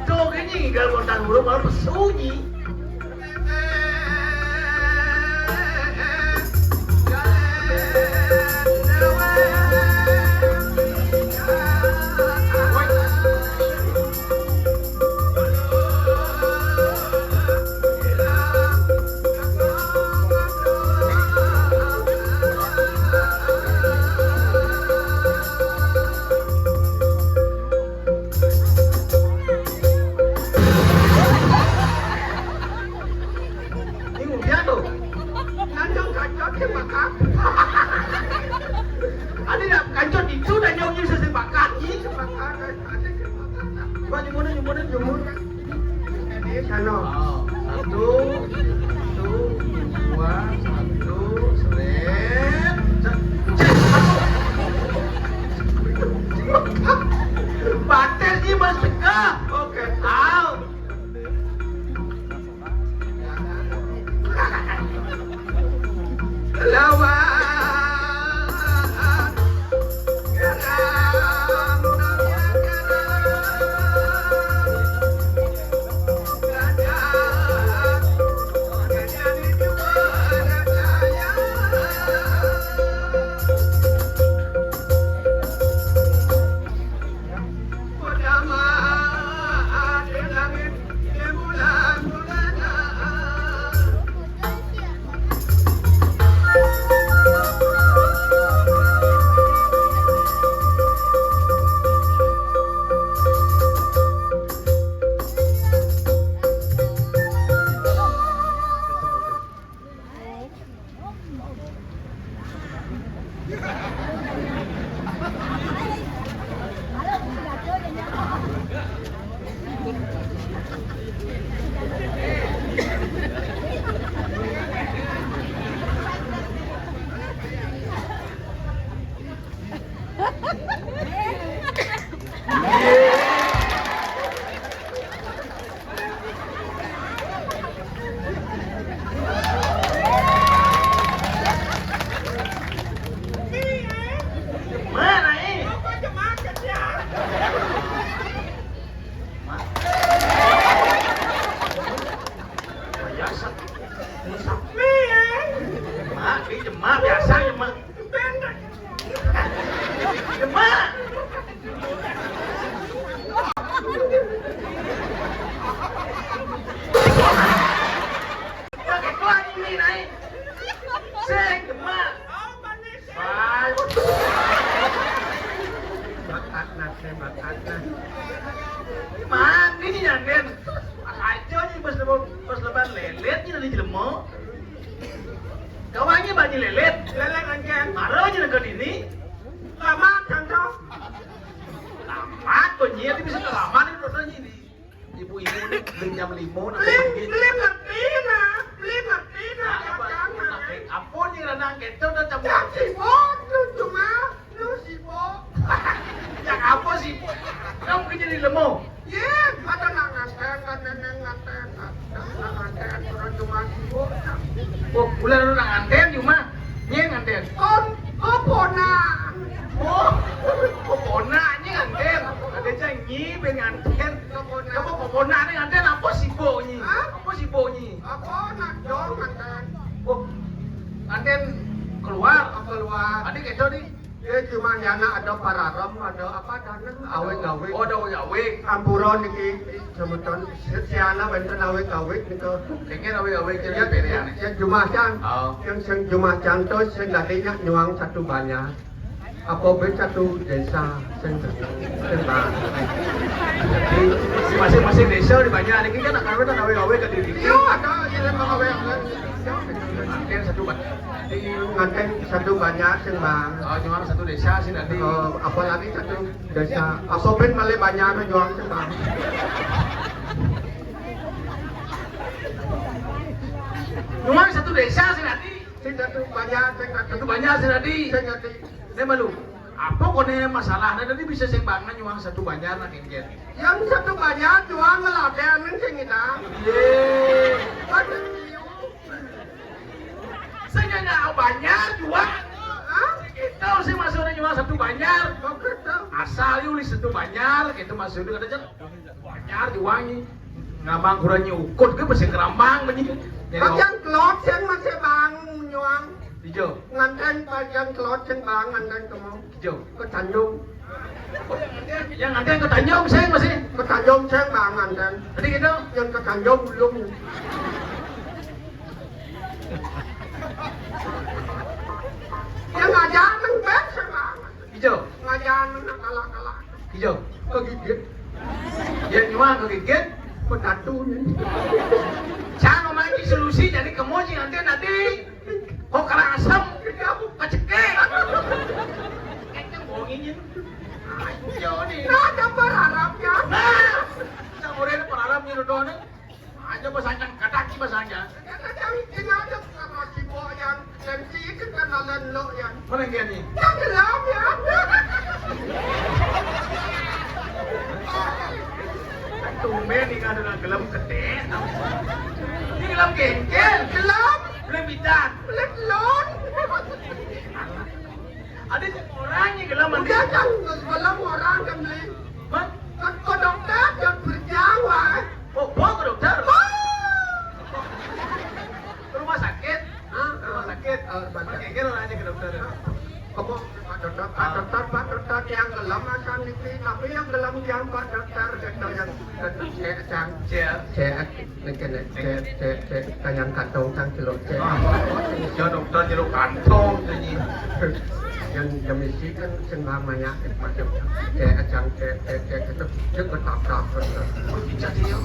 Tuh, ini tinggal kontak huruf malah pesunyi. Bingung dia tuh. Nandang kacau dia makan. Ada dah kacau itu dan nyawa ini sesepakat. Ih, sepakat. Ada sepakat. Coba nyumun, nyumun, nyumun. Ini sana. Oh, satu, satu, dua, satu, seret. Set, set, satu. Batis ni mas tegah. Oke, tahu. Mana, eh? Mak. Biasa. Mak, ini jemak, biasa jemak. Jemak. Pakai kuah ini, naik. Sing, jemak. Bakat nate, bakat nate. Mandi nih, Nyanten. Pas aja nih, pas lebaran, pas lebaran lelet nih dari jelema. Kawannya banyak lelet. Lelet angken. Marah aja nang ini. Lama kan kau? Lama kok, nyi, tapi bisa lama nih, terus ini. Ibu-ibu nih, beli jam lima, nah, beli, beli ngerti, nah. Beli ngerti, nah, apa? Apa nih, ranang keto, udah jam. Jam sibuk, tuh, cuma, lu sibuk. Yang apa sih? Kamu kerja di lemo? Iya, ada nak nganten, kan nenek nganten, ada nak nganten, orang cuma sibuk. Oh, bulan orang nganten, cuma. Nyé nganten. Kon, koponak. Oh, koponak nyé nganten. Ada janji ben nganten. Koponak. Apa koponak né nganten, apa sibuk nyi? Hah? Apa sibuk nyi? Apa nak dong nganten? Oh, nganten keluar. Oh, keluar. Adik itu nih. Ya, cuma ya nak ada pararem, ada apa, ada awék-awék. Oh, ada awék-awék. Ampura niki, semeton, si anak wénten awék-awék nika. Kenging awék-awék, ya, ya, ya. Sing jumah can. Oh. Yang sing jumah can to, sing dadi nyak nyuang satu banjar. Apa ben satu désa, sing, sing bang. Jadi, di masing-masing désa di banjar niki kan akan wénten awék-awék ka diri. Iya, ada, iya, awék-awék. Nganten satu banjar. Di nganten satu banjar, sing bang. Oh, nyuang satu désa sing dadi. Oh, apalagi satu désa. Apa ben malih banjar nyuang, sing bang. Nyuang satu désa sing dadi. Sing satu banjar, sing satu. Satu banjar sing dadi. Sing dadi. Né malu. Apa koné masalahné tadi bisa sing bangan nyuang satu banjar nak kengken? Yang satu banjar nyuang ngeladen sing ngidang. Yé. Aduh. Sing nggak banjar nyuang. Hah? Itu sing maksudnya nyuang satu banjar. Oke, tuh. Asal yuli satu banjar, gitu maksudnya kata. Banjar juang nyi. Ngambang kurang nyukut ke besi kerambang, nyi. Jadi bagian kelot sing masih bang nyuang. Ijo. Nganten bagian kelot sing bang nganten kemo. Ijo. Ke Tanjung. Yang nganten ke Tanjung sing masih. Ke Tanjung sing bang nganten. Tadi gitu. Yang ke Tanjung belum. Yang ngajak neng ben sing bang. Ijo. Ngajak neng kalak-kalak. Iya, kegigit. Ya nyuang kegigit, petatu nih. Cang ngomong solusi jadi kemoji nanti nanti. Kok kerang asam? Kecekek. Kecekek bohong ini. Ayo nih. Nah, gambar Arabnya. Nah, cang udah ada Arabnya udah nih. Aja bahasa Cang, kadaki bahasa Cang. Kadang-kadang tinggal aja sama si Bo yang MC itu kenalan lo yang. Mana yang ini? Yang gelap ya. Tumben ini kan udah gelem gede. Ini gelem gengkel. Gelap. Belum bidan. Belum lon. Ada orang yang gelem. Udah kan, gelem orang kan beli. Hah? Kan ke dokter, jangan berjawa. Oh, bawa ke dokter? Ke rumah sakit? Hah? Ke rumah sakit? Eh, banyak. Pakai kira aja ke dokter. Kamu, Pak Dokter, Pak Dokter, Pak Dokter, yang gelem akan niki, tapi yang gelem yang Pak Dokter, gitu, yang, yang, yang, yang, yang, yang, Niki nek cek, cek, cek, kayang kantong cang celuk cek. Ah, ya dokter celuk kantong tu ni. Yang, yang mesti kan sing bang banyak macam cek, cang cek, cek, cek, itu cek betak-tak. Oh, bisa dia.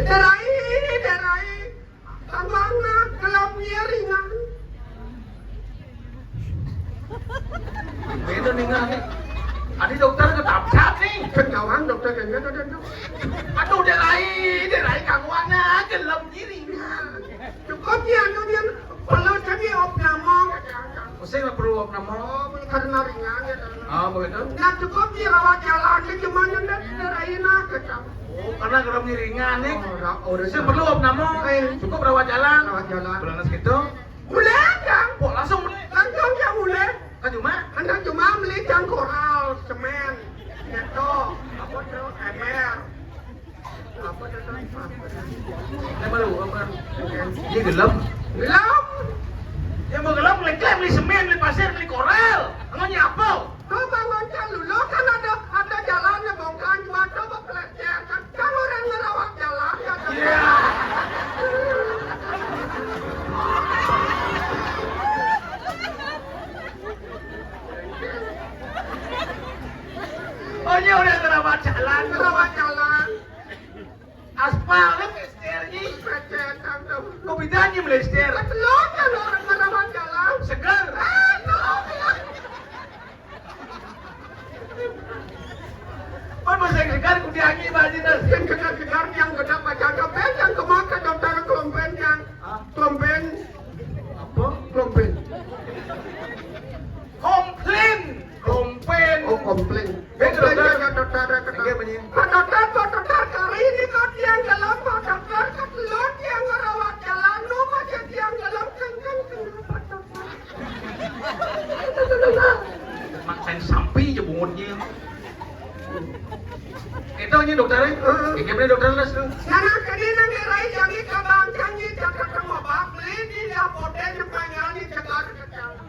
Darai, darai. Bang, bang, nak gelap ni ringan. Beda nih, nggak nih. Adi dokter ketabrak nih. Ketahuan dokter kan, kan, kan, kan. Aduh, Dek Rai, Dek Rai, kamu anak gelem diri. Cukup ya, anu dia perlu jadi opname. Mesti nggak perlu opname. Oh, karena ringan ya. Oh, begitu. Nah, cukup dirawat jalan, cuma ndak Dek Rai nak kecam. Oh, karena gelem ringan nih. Oh, ra-, oh, saya perlu opname. Eh. Cukup rawat jalan. Rawat jalan. Bulan gitu. Mulai, Kang. Kok langsung mulai? Langsung ya mulai. Kan cuma? Kan cuma beli cangkoral, semen, gitu. Apa tuh? Ember. Apa tuh? Apa tuh? Ember lu, apa? Ini gelem. Gelem. Ya mau gelem, beli klem, beli semen, beli pasir, beli koral. Emangnya apa? Tuh, Bang Oncan, dulu kan ada, ada jalannya, bongkar, cuma coba pelecehan. Kan orang ngerawat jalan, kan? Iya. Oh, iya, orang ngerawat jalan. Ngerawat jalan. Aspal, lu mister, Ji. Pelecehan, tuh. Kok bedanya melester? Ketelot, kan orang ngerawat jalan. Segar. Eh, tuh. Pan bahasa Inggris kan kudu anyi, Pak Haji, terus. Yang kejar-kejar, yang gedap baca dompet, yang kemaka daftar kelompen, yang Hah? Kelompen. Apa? Kelompen. Komplain. Komplain. Oh, komplain. Beda, komplain dokter. Yang daftar, yang Enggak, daftar. Pak Dokter, Pak Dokter, kali ini kok tiang gelem, Pak Dokter, ketelot yang ngerawat jalan, nu macam tiang gelem, kan, kan, kan, Pak Dokter. Mak saya sampi aja bungutnya. Itu aja dokternya. Heeh. Ini dokter les tuh. Nah, nah, kene nang daerah janji kabang janji catat sama bak, beli di apotek Jepang yang di Jakarta.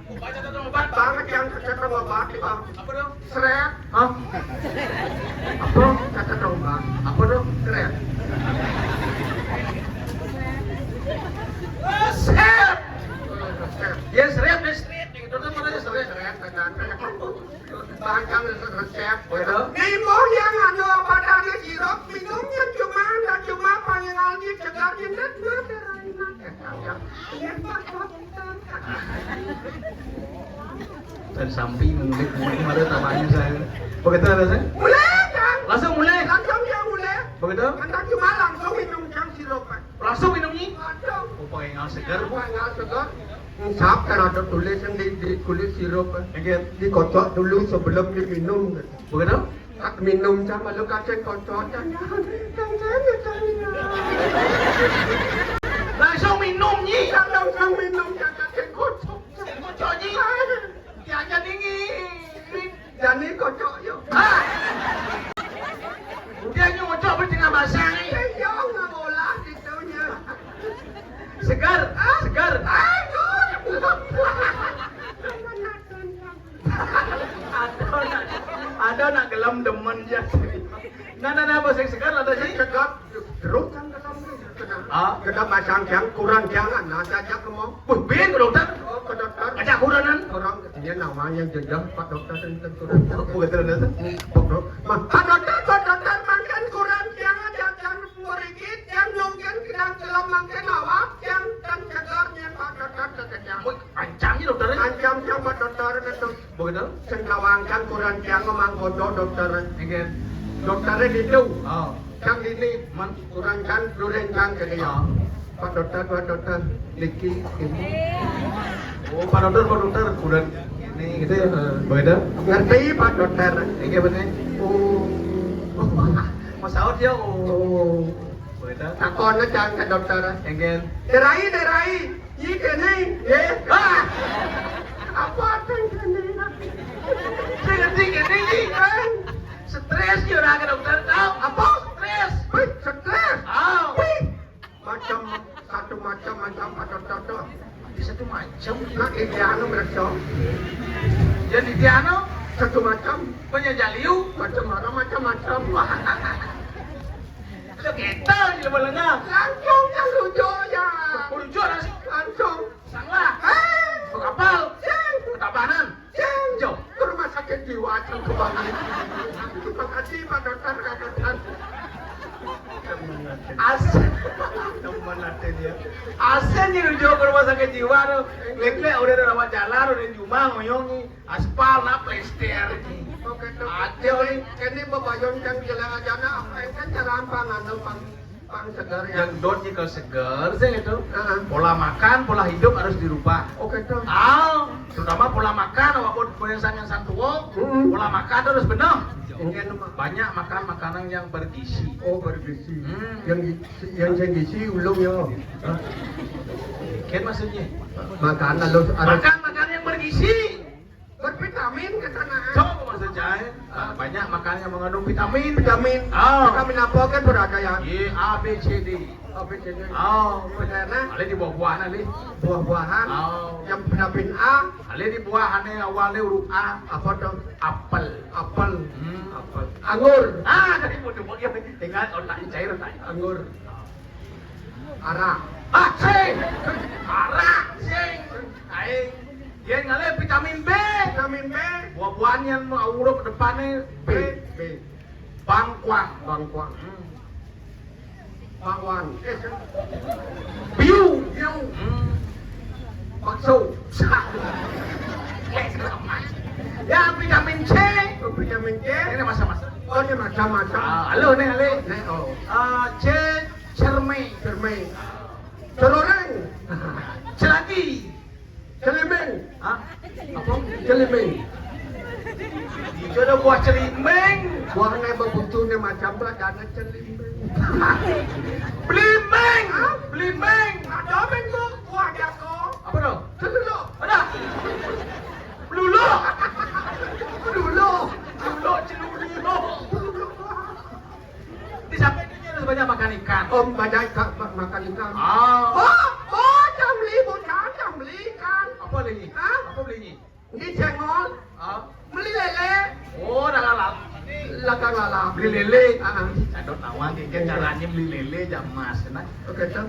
Baca tuh sama bak. Banget yang catat sama bak, Bang. Apa dong? Seret. Hah? Apa? Catat dong, Bang. Apa dong? Seret. Seret. Seret. Ya, seret, ya, seret. Gitu tuh, mana seret? Seret, benar. Bangkang resep. Betul. Nimo yang anu, padahal sirup minumnya cuma, nggak cuma panggil di cegar jenet, nggak ada lain. Dan sampai ngulik-ngulik, ada tamanya saya. Begitu ada saya? Mulai, kan? Langsung mulai? Langsung ya mulai. Begitu? Kan cuma langsung minum yang sirup, Pak. Langsung minum, Nyi? Langsung. Oh, pakai ngal segar, Bu. Pakai ngal segar. Sap kan ada tulisan di, di kulit sirup, Pak. Oke. Dikocok dulu sebelum diminum, gitu. Begitu? Tak minum sama lu kacang kocok, jangan, jangan, jangan. Langsung minum, Nyi. Jangan langsung minum, jangan kacang kocok. Kocok, Nyi. Jangan dingin. Jani kocok yuk. Hah? Dia nyocok di tengah basah nih. Iya, nggak bola gitunya. Segar, ah, segar. Aduh. Ada nak, ada nak gelem demen ya. Nah, nah, nah, apa sing segar ada sih? Segar, jeruk kan gelem. Ah? Kita pasang yang kurang jangan, nah, saja ke mau. Wih, bin dokter. Oh, ke dokter. Ada kuranan. Orang dia nawanya jejak, Pak Dokter, yang kurang. Oh, betul, betul. Pak Dok-, Pak Dokter, Pak Dokter, makan kurang, jangan, jangan merigit, yang mungkin tidak gelem makan awak, yang dan segarnya Pak Dokter kekejar. Wih, ancamnya dokter. Ancamnya Pak Dokter itu. Begitu? Sengkawangkan kurang tiang memang kodo dokter. Nggih. Dokternya itu. Oh. Kang ini, man, kurang kan, duren kan ke dia. Oh. Pak Dokter, Pak Dokter, niki ini. Oh, Pak Dokter, Pak Dokter, kurang ini gitu ya. Eh, begitu? Ngerti, Pak Dokter. Nggih, bener. Oh. Mas Saud ya, oh. Oh. Begitu. Takon aja ke dokter. Nggih. Derai, derai. Iki nih, ya. Ah! Apa artinya nih? Sing ngerti kene iki. Kan stres ya ora ke dokter tau. Apa? Stres. Wih, stres. Ah. Wih. Macam satu macam macam macam contoh. Satu macam. Nah, ini anu merasa. Jadi dia anu satu macam. Penjajah liu. Macam mana macam-macam. Wah. Sekitar di lembah lengah. Langsung yang lucu ya. Lucu langsung. Langsung. Sanglah. Hei. Kapal. Sing. Ketabanan. Sing. Jauh. Ke rumah sakit jiwa, Cang, ke Bali. Terima kasih, Pak Dokter, Kak Dokter. Asén. Temen até dia. Asén di nuju ka rumah sakit jiwa tuh. Lék-lék udah ada rawat jalan, udah jumah ngoyong nih. Aspal na plester. Oké, tuh. Ada nih. Ini bebayun kan jalan aja na, apa yang kan jalan pangan tuh, pang, pang segar ya. Yang don nyekel seger sih itu. Heeh. Pola makan, pola hidup harus dirubah. Oké, tuh. Ah, terutama pola makan, walaupun yang sang yang santuo, Mm-mm. Pola makan harus benar. Oké, tuh, Mak. Banyak makan makanan yang bergizi. Oh, bergizi. Hmm. Yang gi-, yang sing gizi ulung ya. Hah? Kan maksudnya? Makan harus, harus Makan makanan yang bergizi. Bervitamin katanya. Coba maksud saya, ah, banyak makanan yang mengandung vitamin. Vitamin. Ah. Vitamin apa kan berada ya? Y, A, B, C, D. A, B, C, D. Oh, benar nah. Alé di buah-buahan alé. Buah-buahan. Oh. Yang vitamin A. Alé di buahané awalnya huruf A. Apa tuh? Apel. Apel. Hmm. Apel. Anggur. Ah, tadi mau coba ya. Ingat otak cair otak. Anggur. Arak. Ah, sing. Arak, sing. Aing. Dia ngalih vitamin B. Vitamin B. Buah-buahan yang huruf depannya B. B. B. Bangkuang. Bangkuang. Hmm. Bakwan. Eh, biu. Biu. Hmm. Bakso. Ya, vitamin C. Oh, vitamin C. Ini masa-masa. Oh, ini masa-masa. Ah, halo nih, Ale. Nih, oh. Ah, C, cerme. Cerme. Ceroreng. Celagi. Celimbing. Hah? Apa? Celimbing. Itu ada buah celimbing. Buahnya bebutuhnya macam tu ada celimbing. Belimbing. Hah? Belimbing. Ada bing, Bu. Buah jago. Apa tu? Celulu. Ada. Belulu. Belulu. Belulu, celulu. Di samping itu harus banyak makan ikan. Oh, banyak ikan, ma-, makan ikan. Ah. Oh, oh, jangan beli, Bu, jangan, jangan beli ikan. Apa lagi? Hah? Apa belinya? Di Cengol. Ah. Beli lele. Oh, dah lalap. Lagang lalap. Beli lele. Ah. Cadot nawang, kayak caranya beli lele, jam mas, nah. Oke, Cang.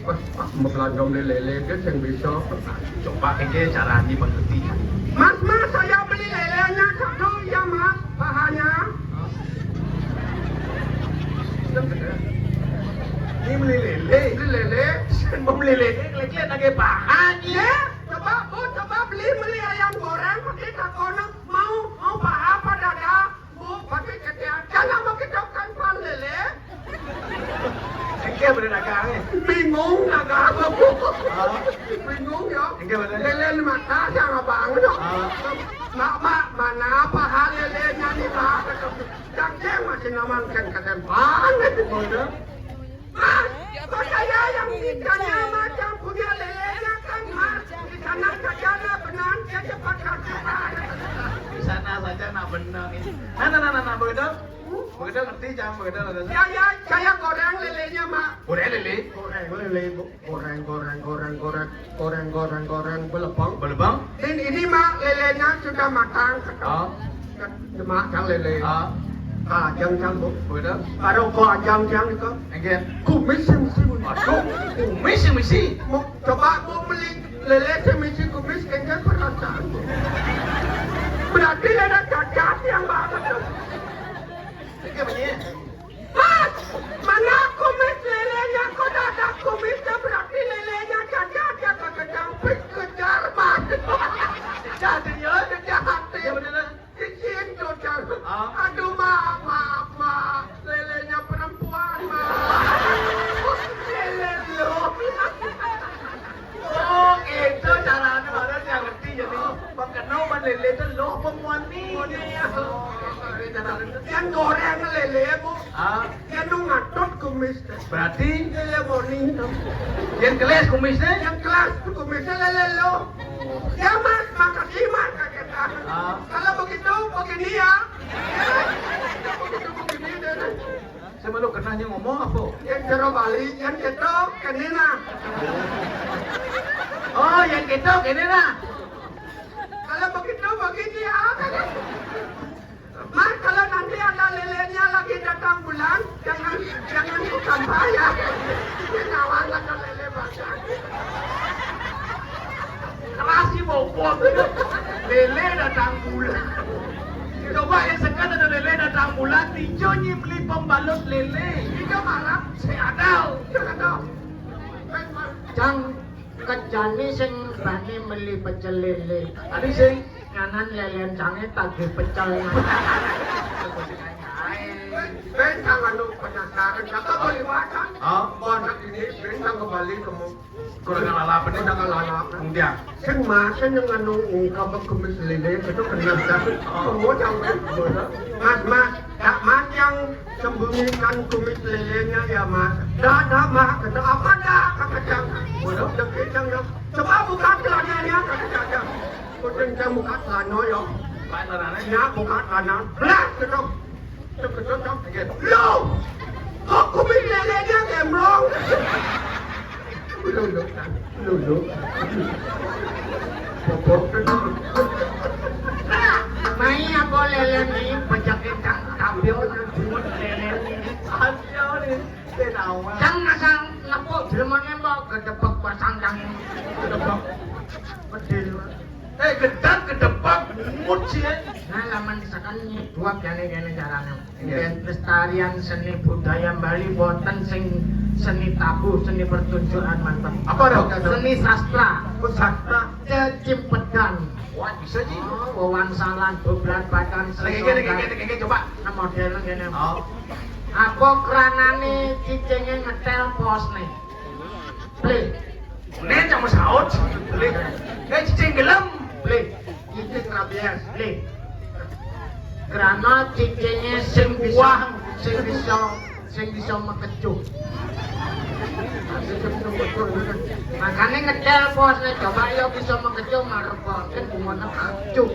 Wah, pas mau belanja beli lele, dia yang bisa. Coba aja cara ini mengerti. Mas, Mas, saya beli lelenya satu, ya, Mas, pahanya. Ini beli lele. Beli lele. Mau beli lele, lele lagi paha, ya. Coba, Bu, coba beli, beli ayam goreng, pakai takono. Mau, mau paha apa dada? Bu, tapi ketiak, jangan mau kita kan pan lele. Engke bener dagang, eh. Bingung dagang, Bu. Ah. Bingung, ya. Engke bener. Lele mata sama bang, ya. Ah. Mak, mak, mana apa hal lelenya nih, Mak? Cangceng masih namang kan ketempangan, gitu. Mas, kok saya yang ikannya macam punya lelenya kan, Mas? Di sana saja lah, benar, dia cepat kasih, Mas. Di sana saja nak benar. Nah, nah, nah, nah, nah, begitu? Begitu ngerti, Cang, begitu, begitu. Ya, ya, saya goreng lelenya, Mak. Goreng lele? Goreng lele, Bu. Goreng, goreng, goreng, goreng. Goreng, goreng, goreng, belepeng. Belepeng? Ini, ini, Mak, lelenya sudah matang, ketok. Ah. Cuma cang lele. Ah. Ah, jang cang, Bu. Betul. Baru ko ajang cang itu. Engke. Kumis yang mesti, Bu. Aduh, kumis yang mesti. Mau coba, Bu, beli lele yang mesti kumis, engke perasaan, Bu. Berarti ada cacat yang banget. Engke, Bu, ya. Mas, mana kumis lelenya? Kok ada kumisnya? Berarti lelenya cacat, ya, kekejar, kejar, Mas. Jadi, ya, jadi hati. Ya, bener. Izin, Dokter. Ah. Aduh, maaf, maaf, maaf. Lelenya perempuan, maaf. Lele lo. Oh, gitu caranya, orang yang ngerti jadi. Makanya melele itu loh pemuani. Yang goreng lele, Bu. Ah. Yang nu ngatut kumis teh. Berarti? Lele moni. Yang kelas kumisnya? Yang kelas kumisnya lele lo. Ya, Mas, makasih, Mas, kakek. Ah. Kalau begitu, begini ya. Begitu, begini deh. Saya malu kenanya ngomong apa? Yang jero Bali, yang ketok, kenina. Oh, yang ketok, kenina. Kalau begitu, begini ya. Mas, kalau nanti ada lelenya lagi datang bulan, jangan, jangan bukan saya. Ini kawan ada lele banyak. Keras sih bobot. Lele datang bulan. Coba yang sekarang ada lele datang bulan, hijau nyimli pembalut lele. Hijau marah, saya ada. Saya ada. Cang, kejane sing bani meli pecel lele. Adi sing nganan lelen cange tagih pecel. Ben, ben, jangan lu penasaran. Apa boleh makan? Oh. Banyak ini, ben, jangan kembali ke mu-, kurang lalap ini. Kurang lalap. Kemudian. Sing makan yang anu ungkap kumis lele itu kena tapi semua jangan. Mas, mas, tak mas yang sembunyikan kumis lelenya ya, mas. Dah, dah, mas, kata apa dah, kata jangan. Bodoh, demi jangan. Coba buka celananya, kata jangan. Kucing yang buka celana ya. Mana celana? Ya, buka celana. Belah, gitu. Gitu, gitu, gitu. Lo, kok kumis lelenya gemblong? Lulu, lulu. Bobok. Mai apa lele ni? Bejake cang tabio nang jumut lele ni. Tabio ni. Cang asal nepuk jelemane mbok gedebek pasang cang. Gedebek. Pedil. Eh, gedang, gedebak, ngut sih, eh. Nah, laman sekan dua kene-kene carane. Iya. Yen lestarian seni budaya Bali boten sing seni tabuh, seni pertunjukan manten. Apa dah? Seni sastra. Oh, sastra. Cecimpedan. Wah, bisa sih. Oh, wawansalan, beblat-batan, lagi, lagi, lagi, lagi, coba. Nah, model ngene. Oh. Apa kranane cicinge ngetel posne? Ple. Nek kamu saut, ple. Eh, cicing gelem, ple. Cicing rabies, ple. Krana cicinge sing bisa, sing bisa, sing bisa mekecuh. Makane ngedel bos nek coba ya bisa mekecuh marep boten bungone kecuh.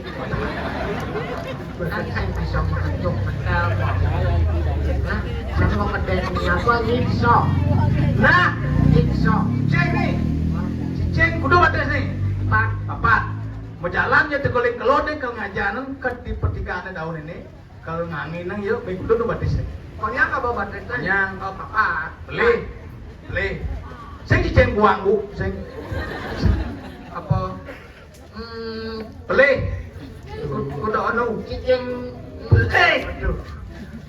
Kan sing bisa mekecuh ngedel bos. Nah, sing mau ngedel apa nyiksa. Nah, nyiksa. Cicing nih. Cicing kudu batis nih. Empat. Empat. Mau jalan ya teguling kelode ke ngajanan ke di pertigaan daun ini. Kalau ngangi nang yuk, minggu dulu batis nih. Konyang apa batis nih? Konyang. Oh, papat. Beli. Beli. Sing cicing buang, Bu. Sing. Apa? Hmm, pelih. Ku-, kuda anu. Cicing. Pelih. Aduh.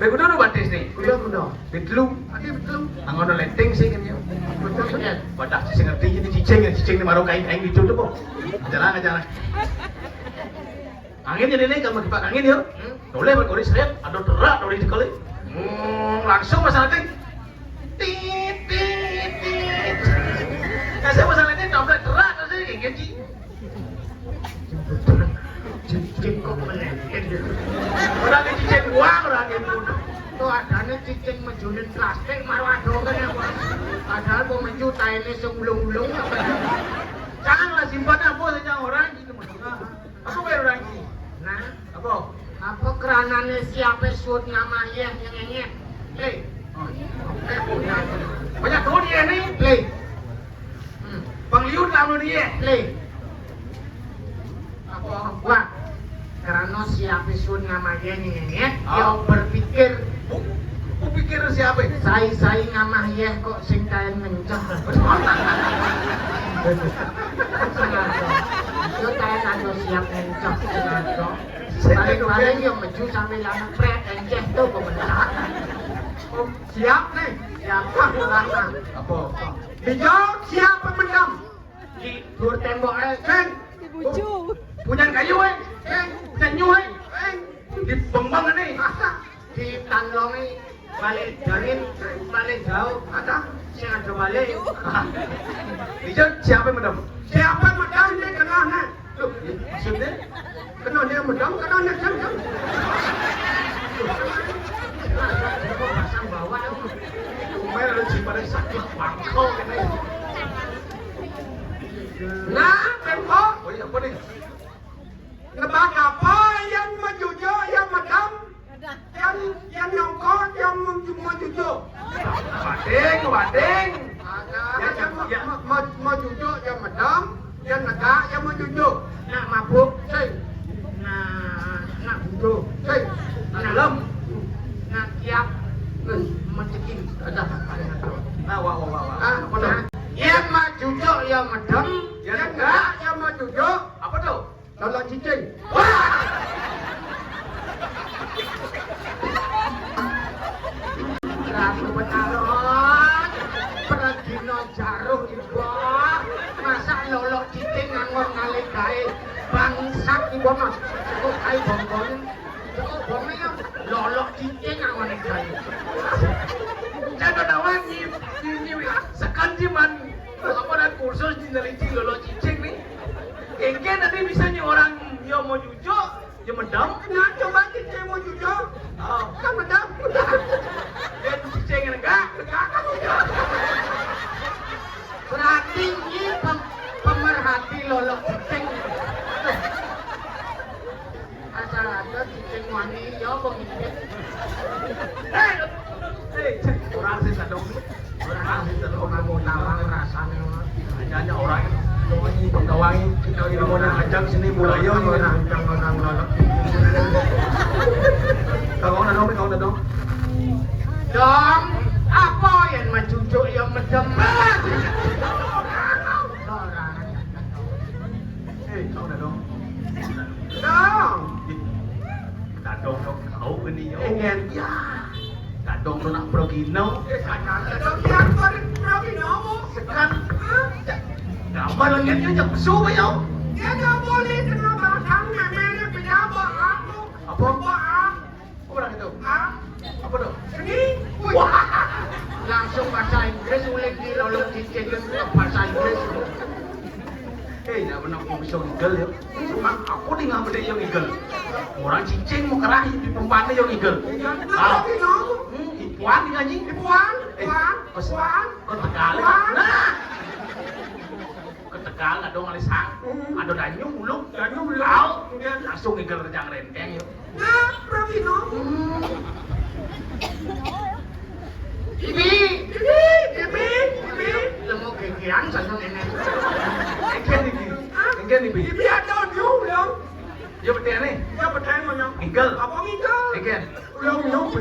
Be kuda anu batis nih. Kuda, kuda. Betlung. Ade betlung. Angono lenting sih kan ya. Betul, betul. Wadah sing ngerti ini cicing ya, cicing ini marung kain-kain gitu tuh, Bu. Jalan, jalan. Angin jadi nih, kalau pakai angin ya. Hmm? Boleh, Pak, boleh, serep. Ada terak, boleh dikali. Hmm, langsung masalah ting. Tit, tit, tit. Nah, saya masalah ini, dompet terak, saya kayak gini. Cicing kok melekin gitu. Orang cicing buang, orang gitu. Tuh, adanya cicing menjunin plastik, malah ada kan ya, Pak. Padahal mau menju taine sing ulung-ulung. Jangan lah simpan apa saja orang gitu, Mas. Apa bae orang iki? Nah, apa? Apa kranane siape suut ngamah yeh nyengenyet? Ple. Oh. Banyak duit ya nih. Ple. Hmm. Pengliun lalu dia. Ple. Apa? Wah, karena siape suut ngamah yeh nyengenyet, ah, ya berpikir. Bu, bu pikir siapa? Sai-sai ngamah yeh kok sing kain mencah. Sengaja. Itu kain ada siap mencah, sengaja. Paling-paling yang meju sambil lama prek, enceh tuh pemerintah. Oh, siap nih. Siap. Apa? Dijawab siapa mendam? Di dua tembok, eh. Sing. Dibujuk. Punya kayu, eh. Sing. Punya nyuh, eh. Sing. Di beng-beng ini. Masa? Di tandongi paling dangin, paling jauh. Ada? Sing ada balik. Dijawab siapa mendam? Siapa mendam di tengah, nah? Loh, maksudnya? Kena dia medang, kena dia jam, jam. Pasang bawah, ya. Umel ada simpan sakit bangkok ini. Nah, tempo. Oh iya, apa nih? Nebak apa yang menjujuk, yang medam? Yang, yang nyongkok, yang menju-, menjujuk. Bading, bading. Ada, yang, yang, yang, yang me-, me-, menjujuk, yang medam, yang negak, yang menjujuk. Nak mabuk, sing. Nak, nak butuh, sing. Nak lem. Nak kiap, sing. Menceking. Ada. Nah, wah, wah, wah, wah. Ah, apa tuh? Yang menjujuk, yang medam, yang negak, yang menjujuk. Apa tuh? Tolak cicing. Wah! Lolok cicing aku nih saya. Saya udah nawar ni, ni, ni, sekan sih man. Apa dan kursus di neliti lolok cicing nih. Engke nanti bisa nih orang yang mau cucuk, ya medam. Nah, coba cicing mau cucuk. Oh. Kan medam. Dan cicing enggak, enggak kan cucuk. Berarti ini pem- pemerhati lolok cicing. Asal ada cicing wani ya pemimpin. Eh, eh, orang sih sadong. Orang sih sadong, kamu nawang rasanya. Hanya orang ini pegawai kita di rumah ajak sini mulai ya orang ajak orang lolok. Kau nak dong, kau nak dong. Dong, apa yang mencucuk yang medem? Eh, kau nak dong. Dong. Dadong dong kau gini yo. Engen. Ya. Dadong dong nak pergi no. Eh, sana dadong siapa pergi no? Sekarang. Hah? Gambar lagi dia jam besok yo. Dia tak boleh kena batang memangnya pejabat aku. Apa? Apa? Apa dah itu? Hah? Apa tu? Ini. Wah. Langsung bahasa Inggris, ulik di lolok cicing bahasa Inggris. Eh, ya benar aku bisa ngigel ya. Cuma aku nih nggak beda yang ngigel. Orang cicing mau kerah di pempane yang ngigel. Ah. Hmm, ipuan di anjing. Ipuan, eh, ipuan, pas ipuan. Kau tegal. Ipuan. Nah. Ketegal ada ngali sang. Hmm. Ada danyu muluk. Danyu muluk. Kau kemudian langsung ngigel rejang renteng ya. Nah, Rafino. Hmm. Ibi. Ibi, Ibi, Ibi. Lemu kekian sana nenek. Engken Ibi. Hah? Engken Ibi. Ibi ada dulu belum? Dia betul ni. Dia betul mana? Ngigel. Apa ngigel? Engken. Belum nyampe.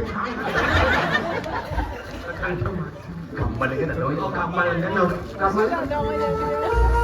Kembali kita doi. Oh, kembali kita doi. Kembali.